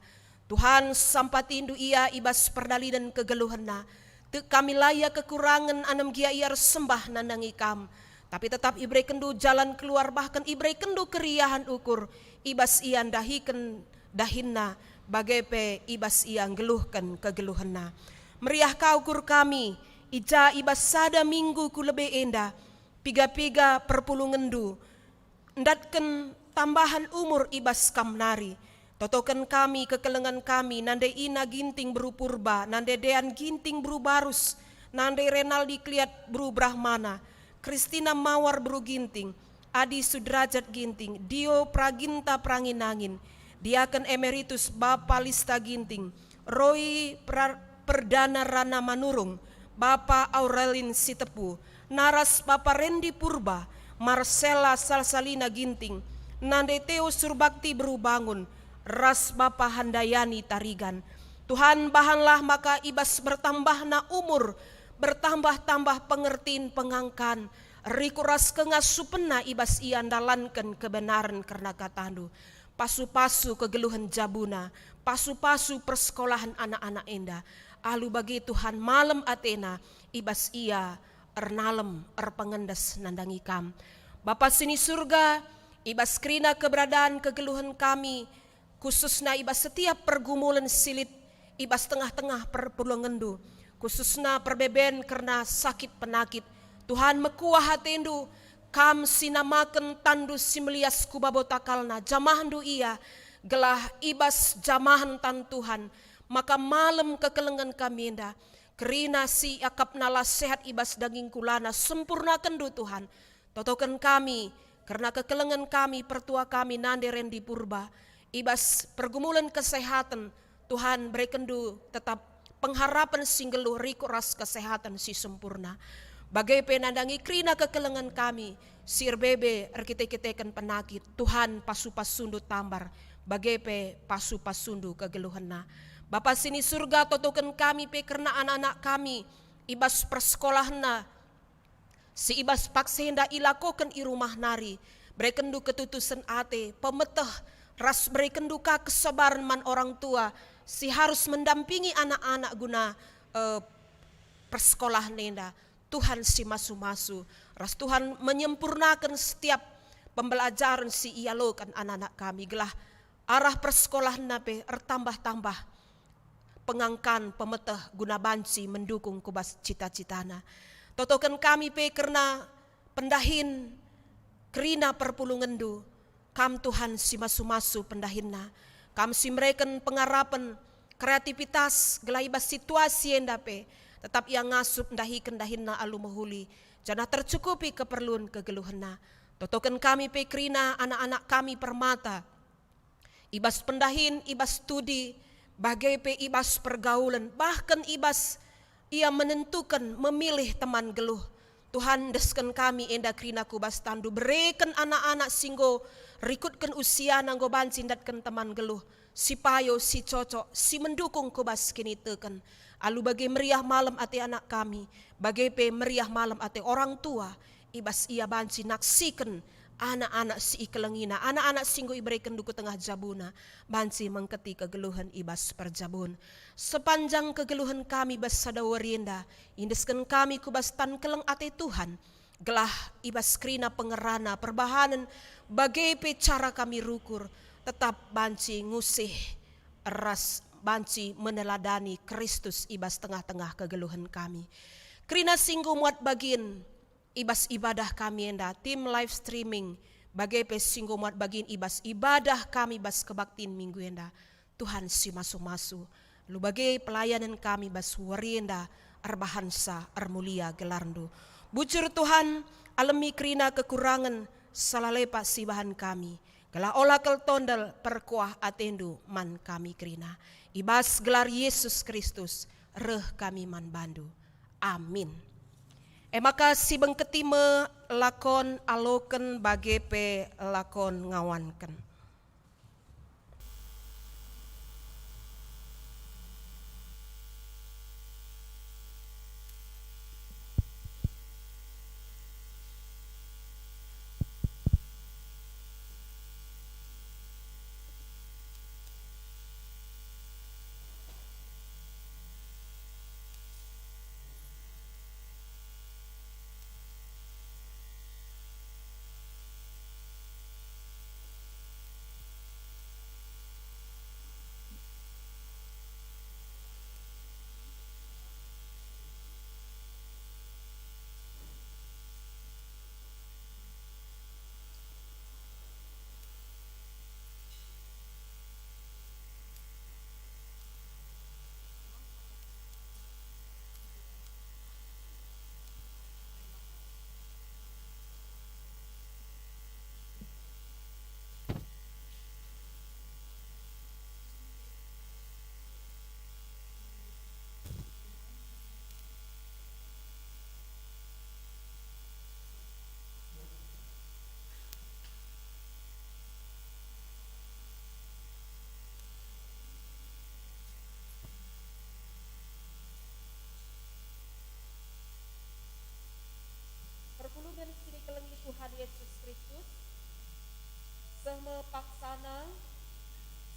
Tuhan, sampatindu ia i bas perdalinen kegeluhenna. Tek kami la ia kekurangen anem gia ia ersembah nandangi Kam, tapi tetap iberekenndu jalan keluar, bahkan iberekenndu keriahen ukur i bas ia ndahiken dahinna, bage pe i bas ia nggeluhken kegeluhenna. Meriah ka ukur kami, i ja i bas sada minggu ku lebe enda, piga-piga perpulungenndu, ndatken tambahen umur i bas Kam nari. Totoken kami kekelengen kami, nande Ina Ginting Beru Purba, nande Dean Ginting Beru Barus, nande Renaldi Kliat Beru Brahmana, Kristina Mawar Beru Ginting, Adi Sudrajat Ginting, Dio Praginta Pranginangin, Diaken Emeritus Bapa Lista Ginting, Roy Pra-, Perdana Rana Manurung, Bapa Aurelin Sitepu, naras Bapa Rendi Purba, Marcella Salsalina Ginting, nande Teo Surbakti Beru Bangun, ras Bapa Handayani Tarigan. Tuhan, bahanlah maka i bas bertambahna umur, bertambah-tambah pengertin pengangkan, rikut ras kengasupenna i bas ia ndalanken kebenaren kerna kataNdu. Pasu-pasu kegeluhen jabuna, pasu-pasu persekolahen anak-anak enda. Alu bage Tuhan malem atena, i bas ia ernalem, erpengendes nandangi Kam. Bapa si ni Surga, i bas kerina keberadaan kegeluhen kami, khususna i bas setiap pergumulen si lit i bas tengah-tengah perpulungenndu, khususna perbeben kerna sakit penakit. Tuhan, mekuah atendu, Kam si namaken tanNdu si melias ku babo takalna, jamahndu ia, gelah i bas jamahen tan Tuhan, maka malem kekelengen kami enda, kerina si iakapna la sehat i bas daging kulana, sempurnakenndu, Tuhan. Totoken kami, kerna kekelengen kami, pertua kami, nande Rendi Purba, i bas pergumulen kesehaten, Tuhan, berekenndu tetap pengharapen si nggeluh rikut ras kesehaten si sempurna. Bage pe nandangi kerina kekelengen kami, si erbebe erkite-kiteken penakit, Tuhan, pasu-pasundu tambar, bage pe pasu-pasundu kegeluhenna. Bapa si ni Surga, totoken kami pe kerna anak-anak kami i bas persekolahenna, si i bas paksa enda ilakoken i rumah nari. BerekenNdu ketutusen ate, pemeteh, ras berekenNdu ka kesabaren man orang tua si harus mendampingi anak-anak guna, eh, persekolahen enda. Tuhan si masu-masu, ras Tuhan menyempurnaken setiap pembelajaren si ialoken anak-anak kami, gelah arah persekolahenna pe ertambah-tambah pengangkan pemeteh guna banci mendukung ku bas cita-citana. Totoken kami pe kerna pendahin kerina perpulungenNdu, Kam Tuhan si masu-masu pendahinna, Kam si mereken pengarapen, kreativitas, gelah i bas situasi enda pe tetap ia ngasup ndahiken dahinna alu mehuli, janah tercukupi keperlun kegeluhenna. Totoken kami pe kerina anak-anak kami Permata, i bas pendahin, i bas studi, bage pe i bas pergaulen, bahken i bas ia menentuken, memilih teman geluh. Tuhan, endesken kami enda kerina ku bas tanNdu, bereken anak-anak si enggo rikutken usiana enggo banci ndatken teman geluh, si payo, si cocok, si mendukung ku bas kiniteken. Alu bage meriah malem ate anak kami, bage pe meriah malem ate orang tua, i bas ia banci naksiken anak-anak si ikelengina, anak-anak si enggo iberekenNdu ku tengah jabuna, banci mengketi kegeluhen i bas perjabun. Sepanjang kegeluhen kami bas sada wari enda, iendesken kami ku bas tan keleng ate Tuhan, gelah i bas kerina pengerana, perbahanen, bage pe cara kami rukur, tetap banci ngusih ras banci meneladani Kristus i bas tengah-tengah kegeluhen kami. Kerina si enggo muat bagin i bas ibadah kami enda, tim live streaming, bage pe si enggo muat bagin i bas ibadah kami bas kebaktin minggu enda. Tuhan si masu-masu, alu bage pelayanen kami bas wari enda erbahansa ermulia gelarNdu. Bujur Tuhan, alemi kerina kekurangen, salah lepak si ibahan kami, gelah ola kal tondal perkuah ateNdu man kami kerina. I bas gelar Yesus Kristus reh kami man baNdu. Amin. E maka sibengketi me lakon aloken bage pe lakon ngawanken. Perpulungen si dikelengi Tuhan Yesus Kristus, seh me paksana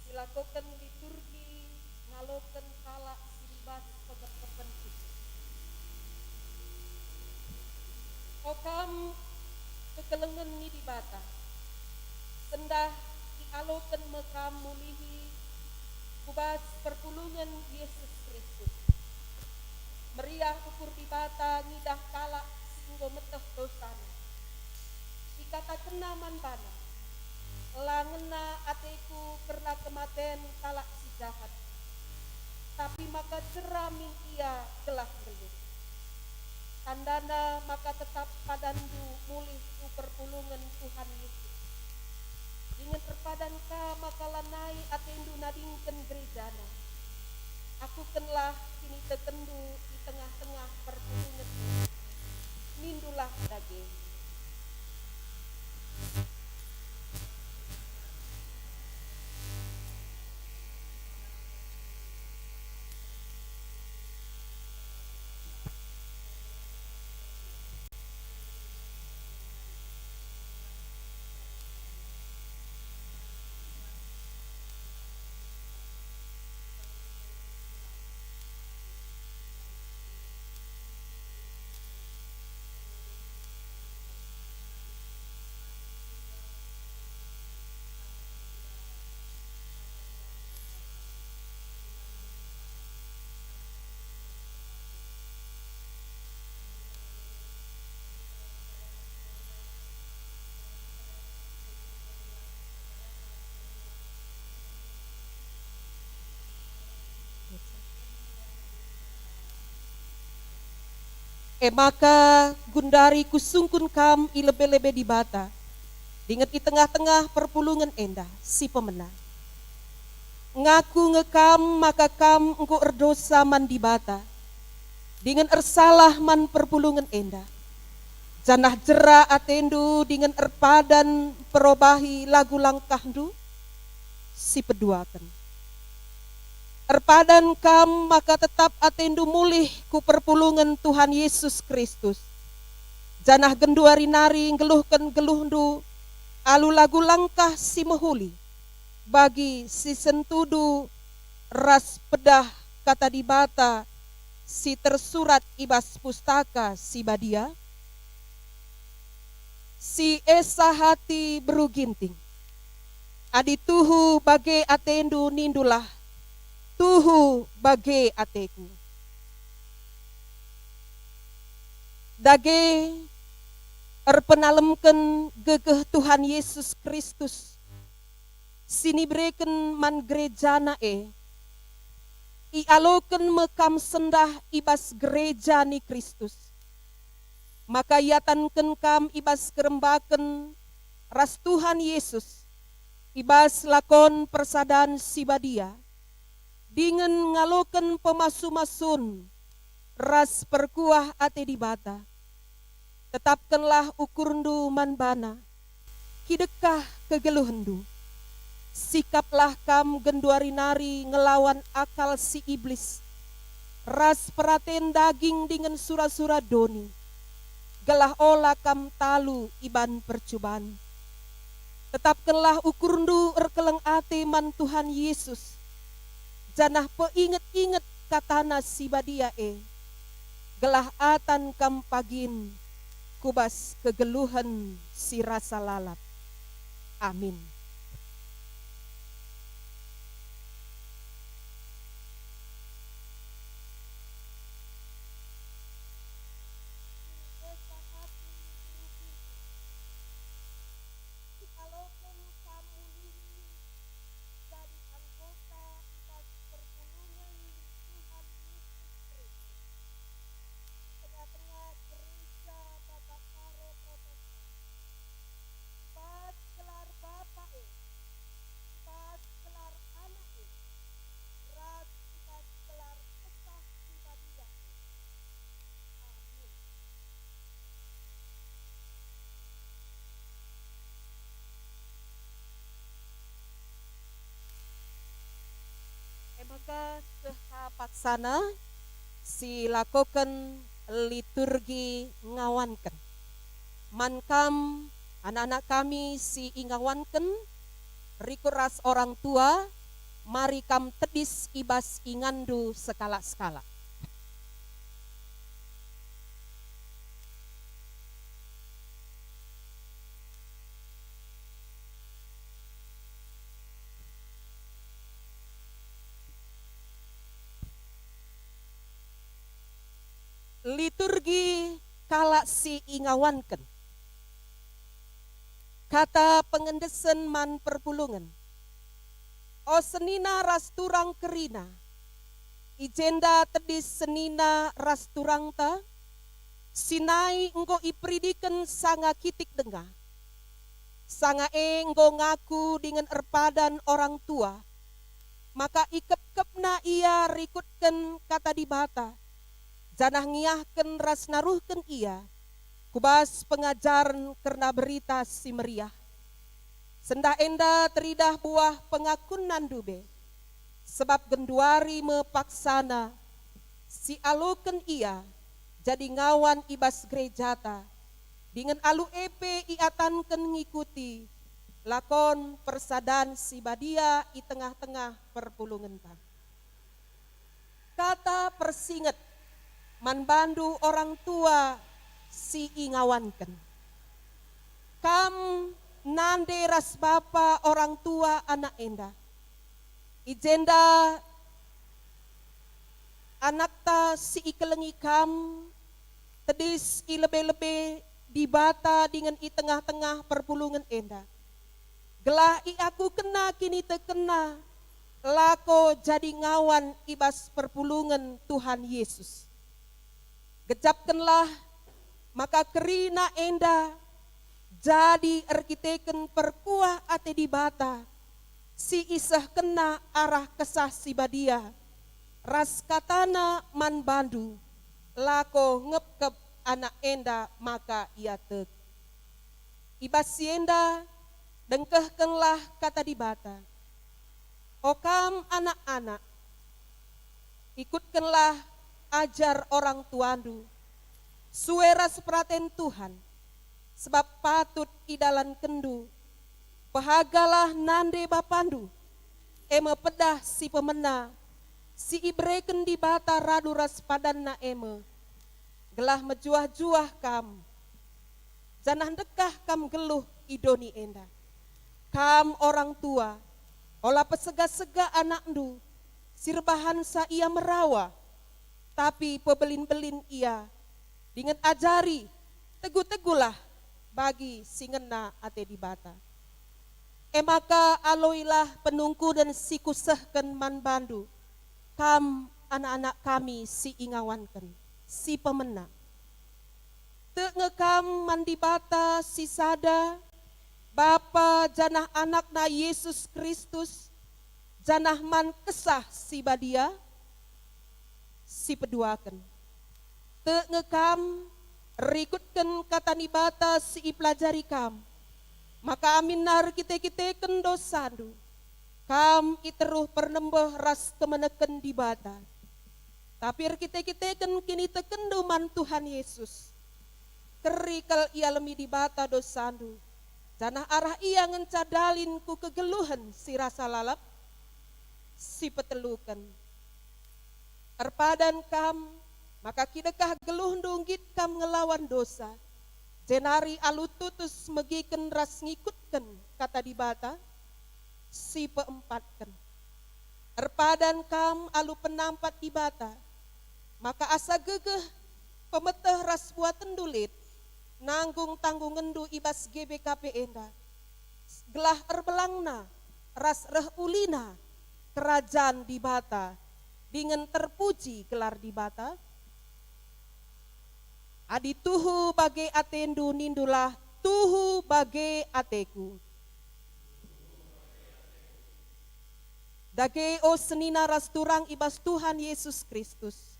silakoken liturgi ngaloken kalak si bebas pengertepen Kristus. O kam kekelengen ni Dibata, sendah ialoken me kam mulihi ku bas perpulungen Yesus Kristus. Meriah ukur Dibata ngidah kalak si enggo meteh dosana. IkatakenNa man bana, "La ngena ateKu kerna kematen kalak si jahat, tapi maka jera min ia gelah nggeluh." Tandana maka tetap padanndu mulih ku perpulungen Tuhan Yesus, dingen erpadan ka maka lanai atendu nadingken gerejana. Akukenlah kinitekenndu i tengah-tengah perpulungen. Nindulah dage. E maka, gundari kusungkun kam i lebe-lebe Dibata, dingen i tengah-tengah perpulungen enda si pemena. Ngaku nge kam maka kam enggo erdosa man Dibata, dingen ersalah man perpulungen enda, janah jera atendu dingen erpadan mperobahi lagu langkahndu si peduaken. Erpadan kam maka tetap atendu mulih ku perpulungen Tuhan Yesus Kristus, janah genduari nari nggeluhken geluhndu alu lagu langkah si mehuli, bagi si sentudu ras pedah Kata Dibata si tersurat i bas Pustaka Si Badia? Si esa hati beru Ginting. Adi tuhu bage atendu, nindulah, "Tuhu bage ateku." Dage erpenalemken gegeh Tuhan Yesus Kristus si nibereken man gerejana e, ialoken me kam sendah i bas gereja ni Kristus, maka iatanken kam i bas kerembaken ras Tuhan Yesus, i bas lakon persadan si badia, dingen ngaloken pemasu-masun ras perkuah ate Dibata. Tetapkenlah ukurndu man baNa, kidekah kegeluhenndu. Sikaplah kam genduari nari ngelawan akal si iblis, ras peraten daging dingen sura-sura doni, gelah ola kam talu i ban percuban. Tetapkenlah ukurndu erkeleng ate man Tuhan Yesus, janah peinget-inget kataNa si badia e, gelah atan kam pagin ku bas kegeluhen si rasa lalap. Amin. Ialoken kam mulihi jadi anggota i bas perpulungen ni Tuhan Yesus Kristus, i tengah-tengah gereja Bapa Karo Protestan, i bas gelar Bapa e, i bas gelar Anak e, ras i bas gelar Kesah Si Badia e. Amin. E maka seh ka paksana si lakoken liturgi ngawanken. Man kam, anak-anak kami si ingawanken, rikut ras orang tua, mari kam tedis i bas inganndu sekalak-sekalak. Liturgi kalak si ingawanken. Kata pengendesen man perpulungen. O senina ras turang kerina, i jenda tedis senina ras turangta, si nai enggo iperidiken sanga kitik denga. Sanga e enggo ngaku dingen erpadan orang tua, maka ikepkepna ia rikutken Kata Dibata, janah ngiahken ras naruhken ia ku bas pengajaren kerna Berita Si Meriah. Sendah enda teridah buah pengakunndu be, sebab genduari me paksana si aloken ia jadi ngawan i bas gerejata, dingen alu e pe iatanken ngikuti lakon persadan si badia i tengah-tengah perpulungenta. Kata persinget man bandu orang tua si ingawanken. Kam nande ras bapa orang tua anak enda. I jenda anakta si ikelengi kam, tedis i lebe-lebe Dibata dingen i tengah-tengah perpulungen enda, gelah iakukenna kinitekenna lako jadi ngawan i bas perpulungen Tuhan Yesus. Gejapkenlah maka kerina enda jadi erkiteken perkuah ate Dibata si isehkenNa arah Kesah Si Badia ras kataNa man bandu, lako ngepkep anak enda maka ia tek. I bas si enda dengkehkenlah Kata Dibata. O kam anak-anak, ikutkenlah ajar orang tuandu, sue ras peraten Tuhan, sebab patut idalankenndu. Pehagalah nande bapandu, e me pedah si pemena, si ibereken Dibata radu ras padanNa e me, gelah mejuah-juah kam, janah ndekah kam nggeluh i doni enda. Kam orang tua, ola pesega-sega anakndu, si erbahanca ia merawa, tapi pebelin-belin ia, dingen ajari, tegu-tegulah bagi si ngena ate Dibata. E maka aloilah penungkunen si kusehken man bandu, kam anak-anak kami si ingawanken, si pemena. Tek nge kam man Dibata si sada, Bapa janah AnakNa Jesus Kristus, janah man Kesah Si Badia? Si peduaken. Tek nge kam, erikutken Kata Dibata si ipelajari kam, maka aminna erkite-kiteken dosandu, kam i teruh pernembeh ras kemeneken Dibata. Tapi erkite-kiteken kinitekenndu man Tuhan Yesus, keri kal ialemi Dibata dosandu, janah arah Ia ngenca dalin ku kegeluhen si rasa lalap. Si peteluken. Erpadan kam, maka kidekah geluhndu nggit kam ngelawan dosa, jenari alu tutus megiken ras ngikutken Kata Dibata. Si peempatken. Erpadan kam alu penampat Dibata, maka asa gegeh, pemeteh ras buatenndu lit, nanggung tanggungenndu i bas G B K P enda, gelah erbelangna ras reh ulina Kerajan Dibata, dingen terpuji gelar Dibata? Adi tuhu bage atendu, nindulah, "Tuhu bage ateku." Dage, o senina ras turang i bas Tuhan Yesus Kristus,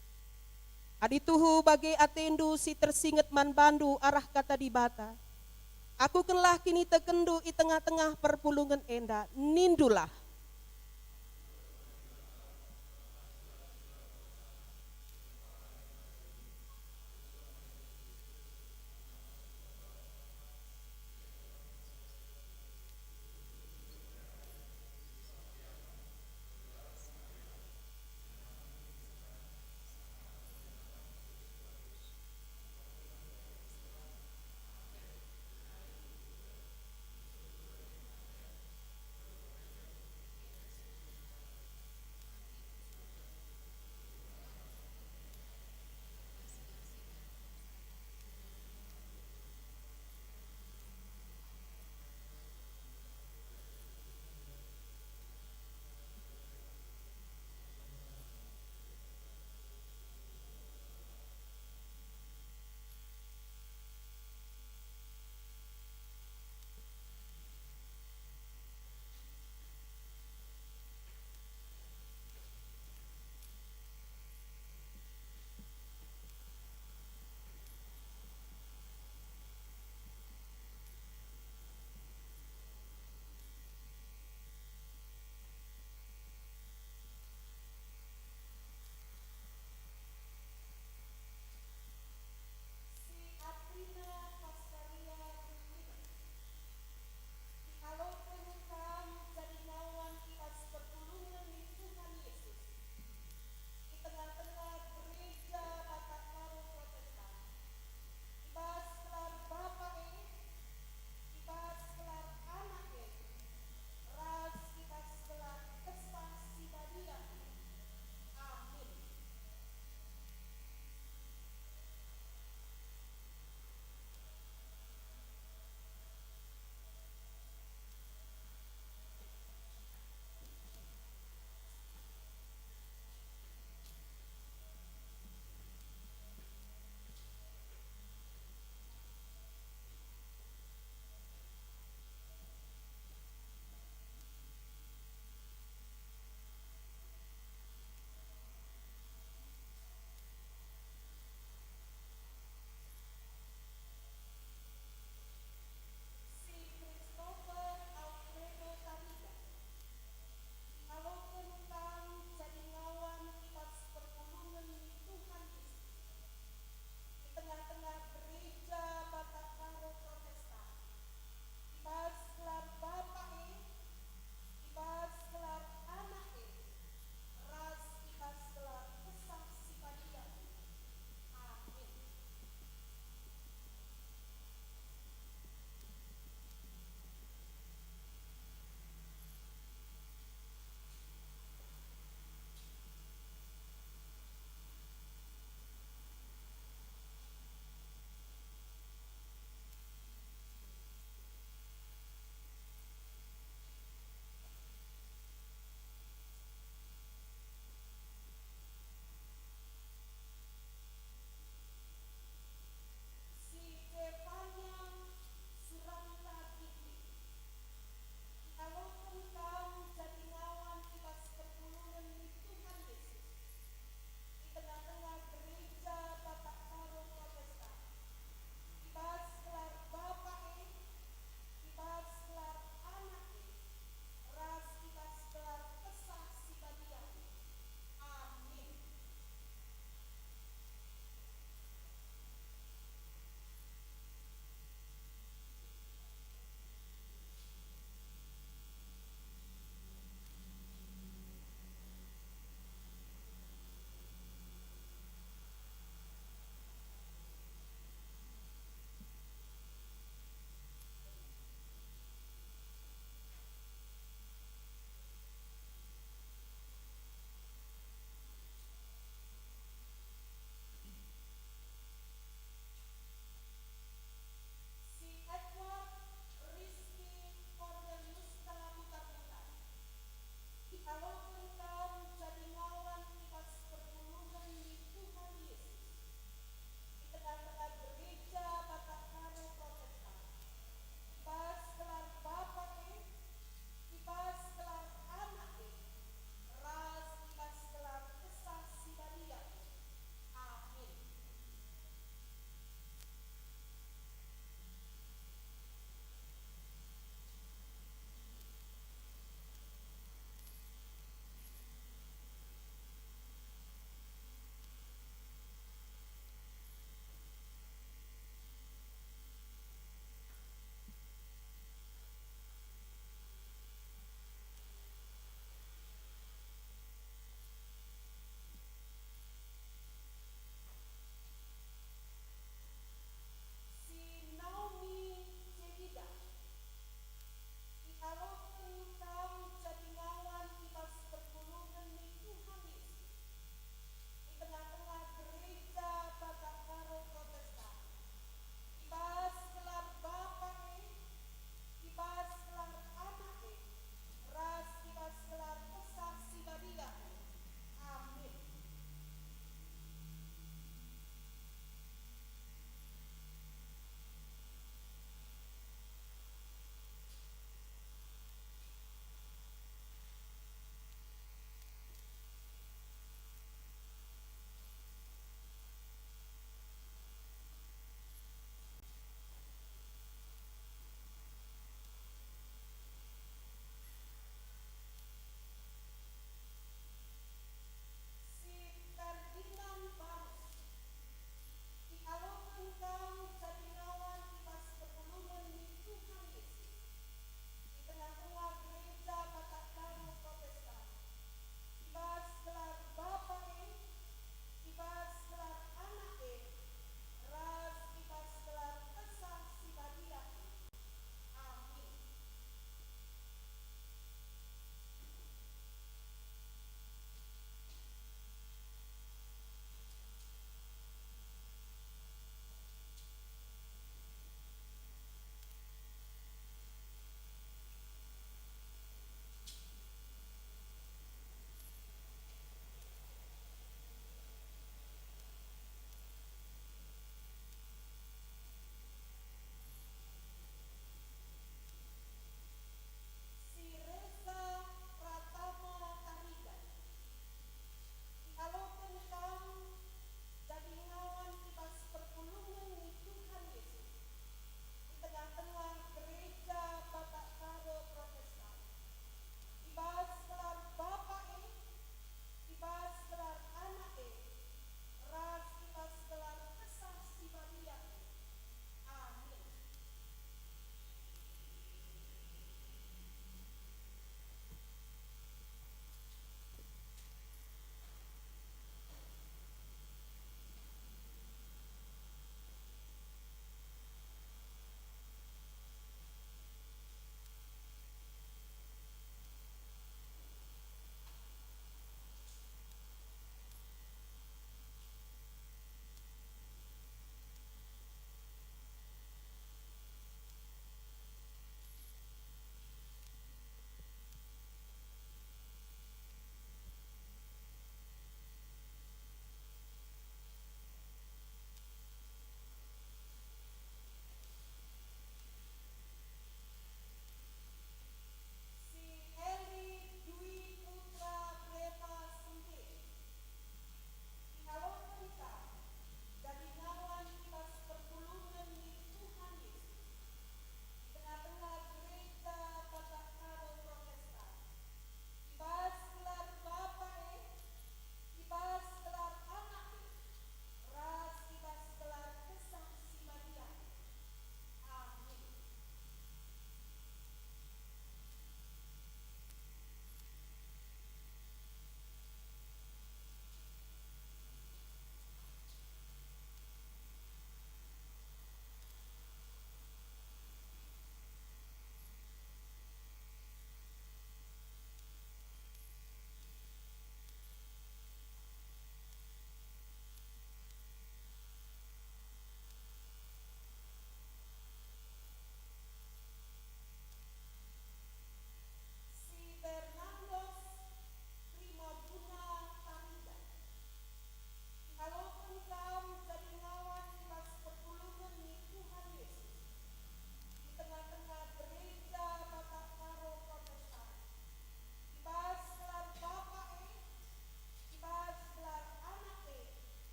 adi tuhu bage atendu si tersinget man bandu arah Kata Dibata, akukenlah kinitekenndu i tengah-tengah perpulungen enda, nindulah.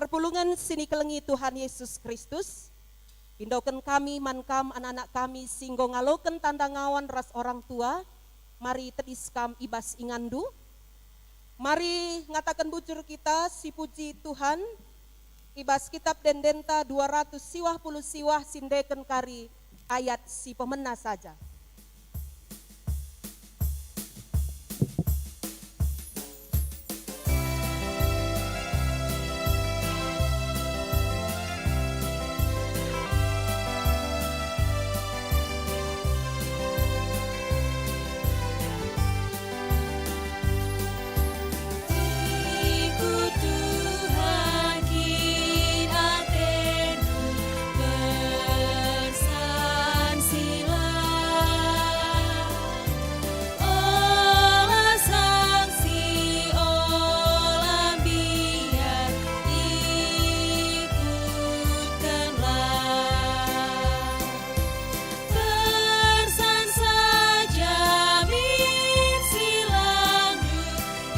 Perpulungen si nikelengi Tuhan Yesus Kristus, indoken kami man kam anak-anak kami si enggo ngaloken tanda ngawan ras orang tua, mari tedis kam i bas inganndu. Mari ngataken bujur kita sipuji Tuhan i bas kitab ende-endenta dua ratus siwah puluh siwah si ndeken kari ayat si pemena saja. Ikut Tuhan kin atendu, bersansilah. Ola sangsi, ola mbiar, ikutkenlah. Bersan saja min silangndu,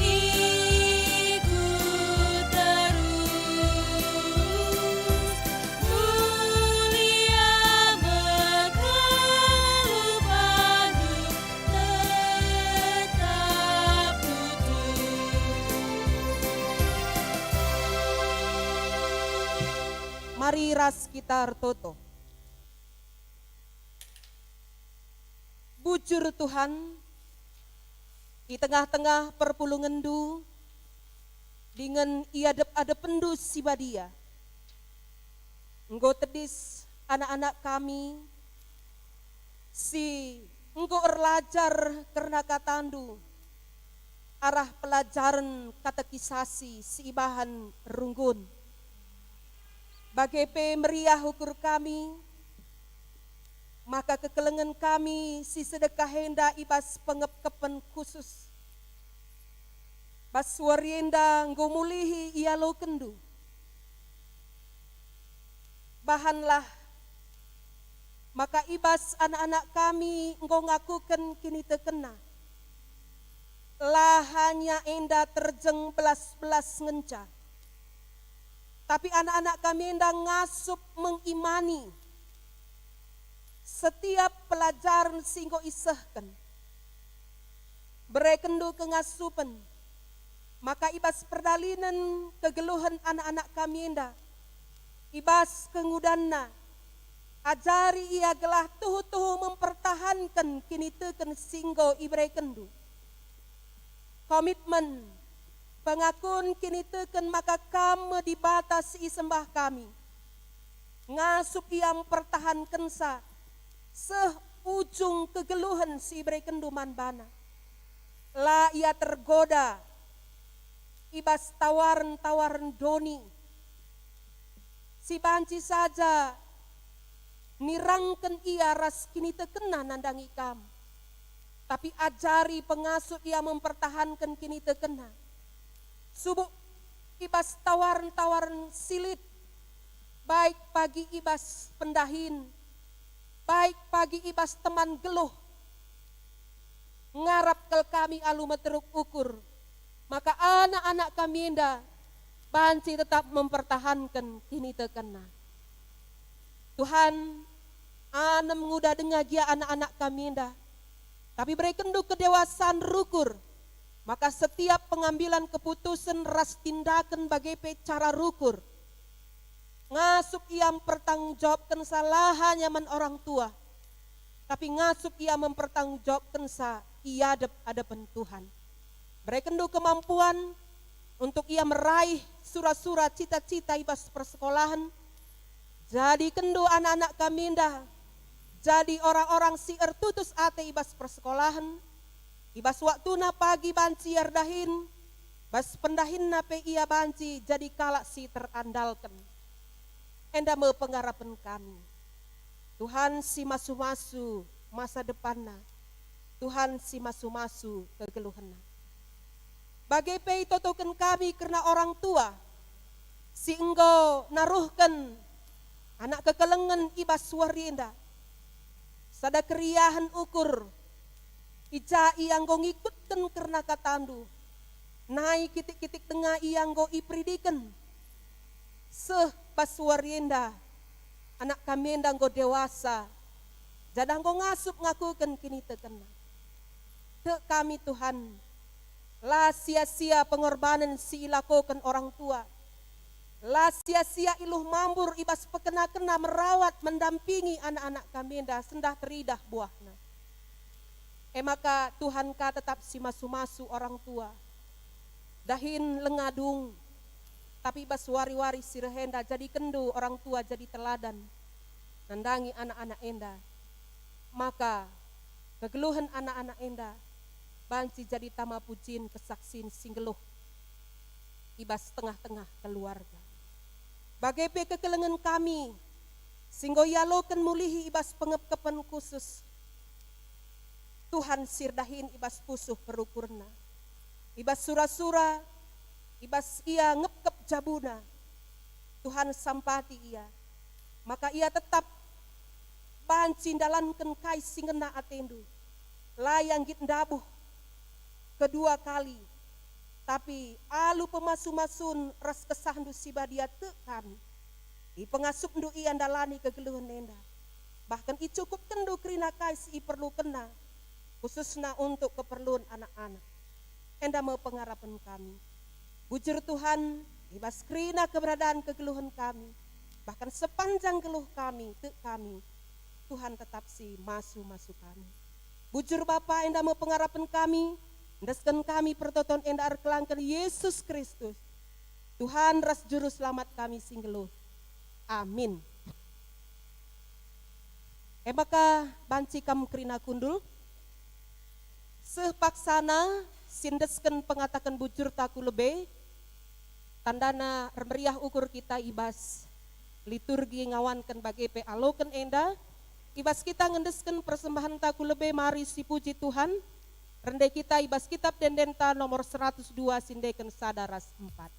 ikut terus. Mulia me kalupanndu, tetap tutus. Mari ras kita ertoto. Bujur Tuhan, i tengah-tengah perpulungenndu dingen i adep-adepenndu si badia, enggo tedis anak-anak kami si enggo erlajar kerna katandu arah pelajaren katekisasi si ibahan runggun. Bage pe meriah ukur kami, maka kekelengen kami si sedekah enda i bas pengepkepen khusus. Bas wari enda enggo mulihi ialokenndu. Bahanlah maka i bas anak-anak kami enggo ngakuken kinitekenna. La hanya enda terjeng belas-belas ngenca, tapi anak-anak kami enda ngasup mengimani setiap pelajaren si enggo isehken. Berekenndu kengasupen, maka i bas perdalinen kegeluhen anak-anak kami enda, i bas kengudanna, ajari ia gelah tuhu-tuhu mempertahanken kiniteken si enggo iberekenndu. Komitmen, pengakun kiniteken maka Kam me Dibata si isembah kami. Ngasup ia mpertahankenca seh ujung kegeluhen si iberekenndu man bana. La ia tergoda i bas tawaren-tawaren doni si banci saja nirangken ia ras kinitekenna nandangi Kam, tapi ajari pengasup ia mempertahanken kinitekenna. Subuk i bas tawaren-tawaren si lit, baik pagi i bas pendahin, baik pagi i bas teman geluh, ngarap kal kami alu meteruk ukur, maka anak-anak kami enda banci tetap mempertahanken kinitekenna. Tuhan, anem nguda denga gia anak-anak kami enda, tapi berekenndu kedewasan rukur, maka setiap pengambilan keputusen ras tindaken bage pe cara rukur, ngasup ia mpertanggungjawabkenca la hanya man orang tua, tapi ngasup ia mempertanggungjawabkenca i adep-adepen Tuhan. Berekenndu kemampuan untuk ia meraih sura-sura cita-cita i bas persekolahen. Jadikenndu anak-anak kami enda jadi orang-orang si ertutus ate i bas persekolahen, i bas waktuna pagi banci ia erdahin, bas pendahinna pe ia banci jadi kalak si terandalken. Enda me pengarapen kami. Tuhan si masu-masu masa depanna, Tuhan si masu-masu kegeluhenna. Bage pe itotoken kami kerna orang tua si enggo naruhken anak kekelengen i bas wari enda. Sada keriahen ukur, i ja ia enggo ngikutken kerna katandu. Nai kitik-kitik denga ia enggo iperidiken. Seh bas wari enda, anak kami enda enggo dewasa, janah enggo ngasup ngakuken kinitekenna. Tek kami, Tuhan, la sia-sia pengorbanen si ilakoken orang tua. La sia-sia iluh mambur i bas pekena-kena merawat mendampingi anak-anak kami enda sendah teridah buahna. E maka Tuhan ka tetap si masu-masu orang tua. Dahin lenga dung, tapi bas wari-wari si reh enda jadikenndu orang tua jadi teladan nandangi anak-anak enda. Maka kegeluhen anak-anak enda banci jadi tama pujin kesaksin si nggeluh i bas tengah-tengah keluarga. Bage pe kekelengen kami si enggo ialoken mulihi i bas pengepkepen khusus Tuhan si erdahin i bas pusuh perukurna, i bas sura-sura, i bas ia ngepkep jabuna. Tuhan sampati ia, maka ia tetap banci ndalanken kai si ngena atendu. La ia nggit ndabuh kedua kali, tapi alu pemasu-masun ras kesahndu si badia tek kami. Ipengasupndu ia ndalani kegeluhen enda, bahkan icukupkenndu kerina kai si iperlukenna, khususna untuk keperlun anak-anak. Enda me pengarapen kami. Bujur Tuhan, i bas kerina keberadaan kegeluhen kami, bahkan sepanjang geluh kami, tek kami, Tuhan tetap si masu-masu kami. Bujur Bapa, enda me pengarapen kami, endesken kami pertoton enda erkelangken Yesus Kristus, Tuhan ras Juru Selamat kami si nggeluh. Amin. E maka banci kam kerina kundul, seh paksana si endesken pengataken bujurta ku lebe, tandana ermeriah ukur kita i bas liturgi ngawanken bage pe aloken enda, i bas kita ngendesken persembahenta ku lebe mari sipuji Tuhan, rende kita i bas Kitab Ende-endenta nomor seratus dua, sindeken sada ras empat.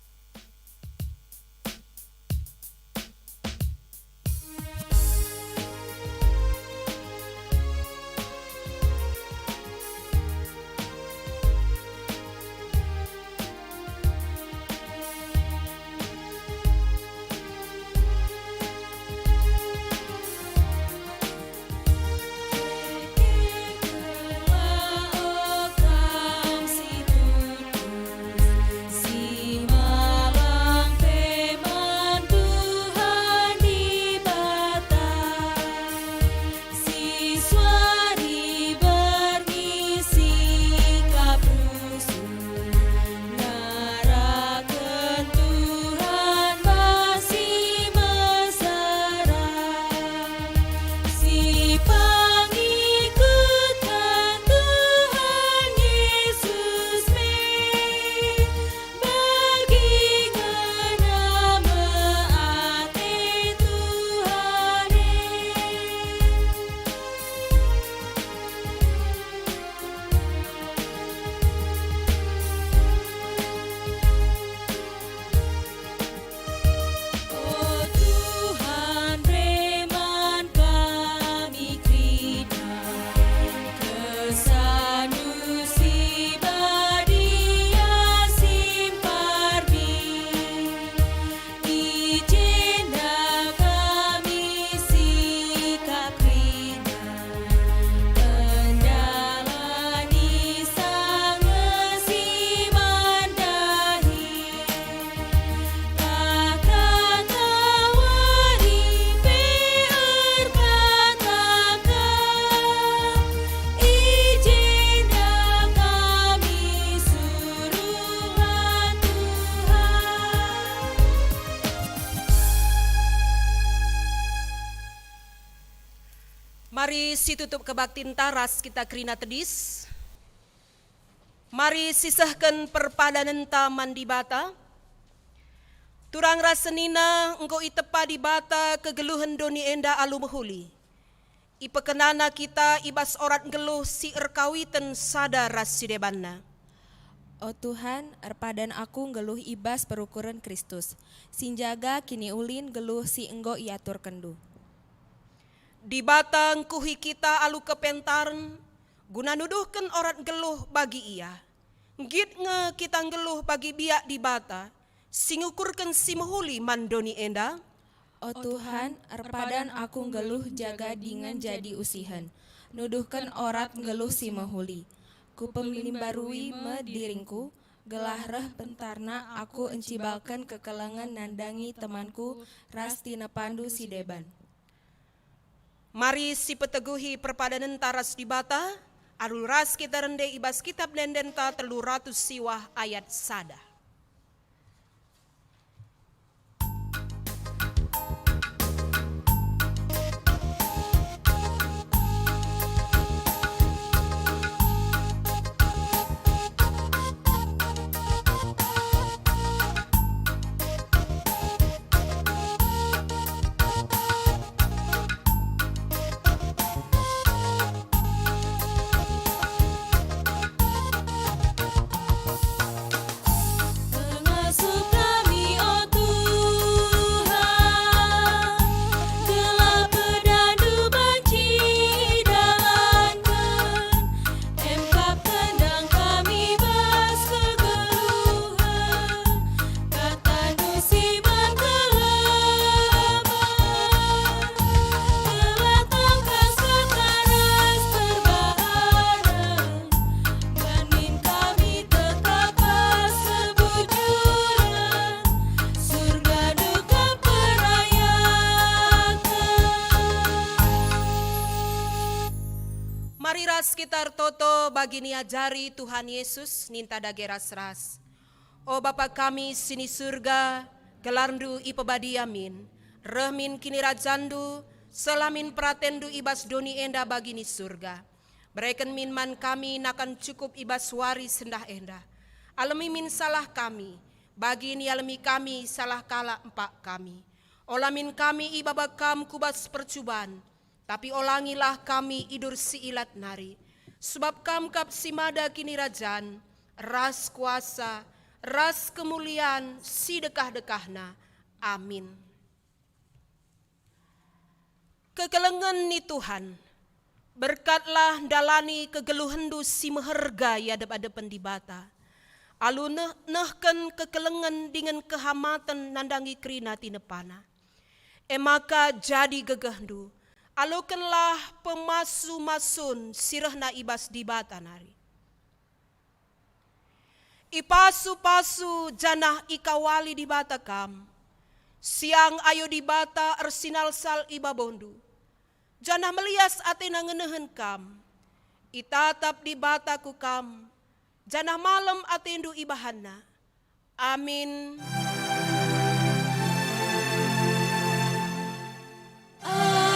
Siswari berngi sikap rusuh, ngaraken Tuhan bas si mesera, sipengikutken Tuhan Yesus me. Bagi ngena me ate Tuhan e. O Tuhan, bere man kami kerina, kesandu si badia si mparbi. I jenda kami sikap kerina, mendalani sangesi man dahin. Kata tawari pe erkata kam, i jenda kami suruhlah Tuhan. Mari situtup kebaktinta ras kita kerina tedis. Mari sisehken perpadanenta man Dibata. Turang ras senina, enggo itepa Dibata kegeluhen doni enda alu mehuli. Ipekenana kita i bas orat nggeluh si erkawiten sada ras si debanna. O Tuhan, erpadan aku nggeluh i bas perukuren Kristus, si njaga kiniulin nggeluh si enggo iaturkenNdu. Dibata ngkuhi kita alu kepentaren, guna nuduhken orat nggeluh bagi Ia. Nggit nge kita nggeluh bagi biak Dibata, Si ngukurken si mehuli man doni enda. O Tuhan, erpadan aku nggeluh jaga dingen jadi usihen, nuduhken orat nggeluh si mehuli. Kupemimbarui me diringku, gelah reh pentarna aku encibalken kekelengen nandangi temanku ras tinepandu si deban. Mari sipeteguhi perpadanenta ras Dibata, alu ras kita rende i bas Kitab Ende-endenta telu ratus siwah ayat sada. Pengasup kami, o Tuhan, gelah pedanNdu banci idalanken. Emkap tendang kami bas kegeluhen, kataNdu si man kelemen. Gelah tangkas kata ras perbaharen, banmin kami tetap bas kebujuren, surga duka perayaken. Mari ras kita ertoto bagi niajari Tuhan Yesus, ninta dage ras-ras. O Bapa kami si ni Surga, gelarNdu ipebadia min, reh min kinirajanNdu, seh la min peratenNdu i bas doni enda bagi ni Surga. Bereken min man kami nakan cukup i bas wari sendah enda. Alemi min salah kami, bagi nialemi kami salah kalak empak kami. Ola min kami ibaba Kam ku bas percuban, tapi olangilah kami idur si ilat nari, sebab Kam kap si mada kinirajan, ras kuasa, ras kemulian si dekah-dekahna. Amin. Kekelengen ni Tuhan, berkatlah ndalani kegeluhenndu si meherga i adep-adepen Dibata, alu neh-, nehken kekelengen dingen kehamaten nandangi kerina tinepaNa. E maka jadi gegehndu, alokenlah pemasu-masun si rehna i bas Dibata nari. Ipasu-pasu janah ikawali Dibata kam. Siang ayo Dibata ersinalsal i babondu, janah melias ateNa ngenehen kam. Itatap Dibata ku kam, janah malem atendu ibahanNa. Amin. Amin.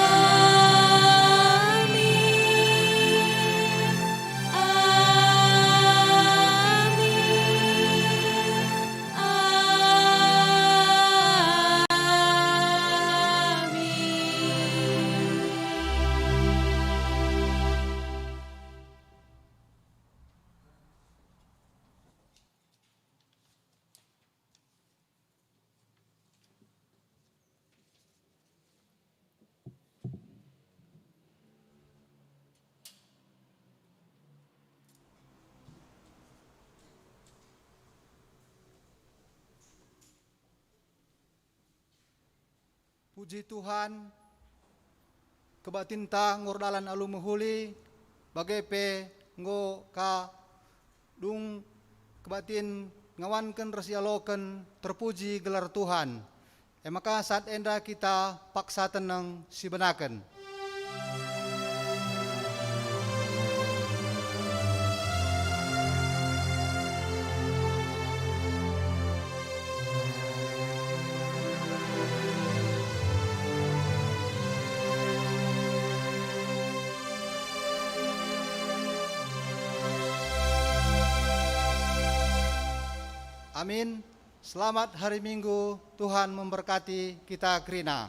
Amin. Amin. Puji Tuhan, kebaktinta enggo erdalan alu mehuli, bage pe enggo ka dung kebaktin ngawanken ras ialoken, terpuji gelar Tuhan. E maka saat enda kita paksa teneng sibenaken. Amin. Selamat hari Minggu, Tuhan memberkati kita kerina.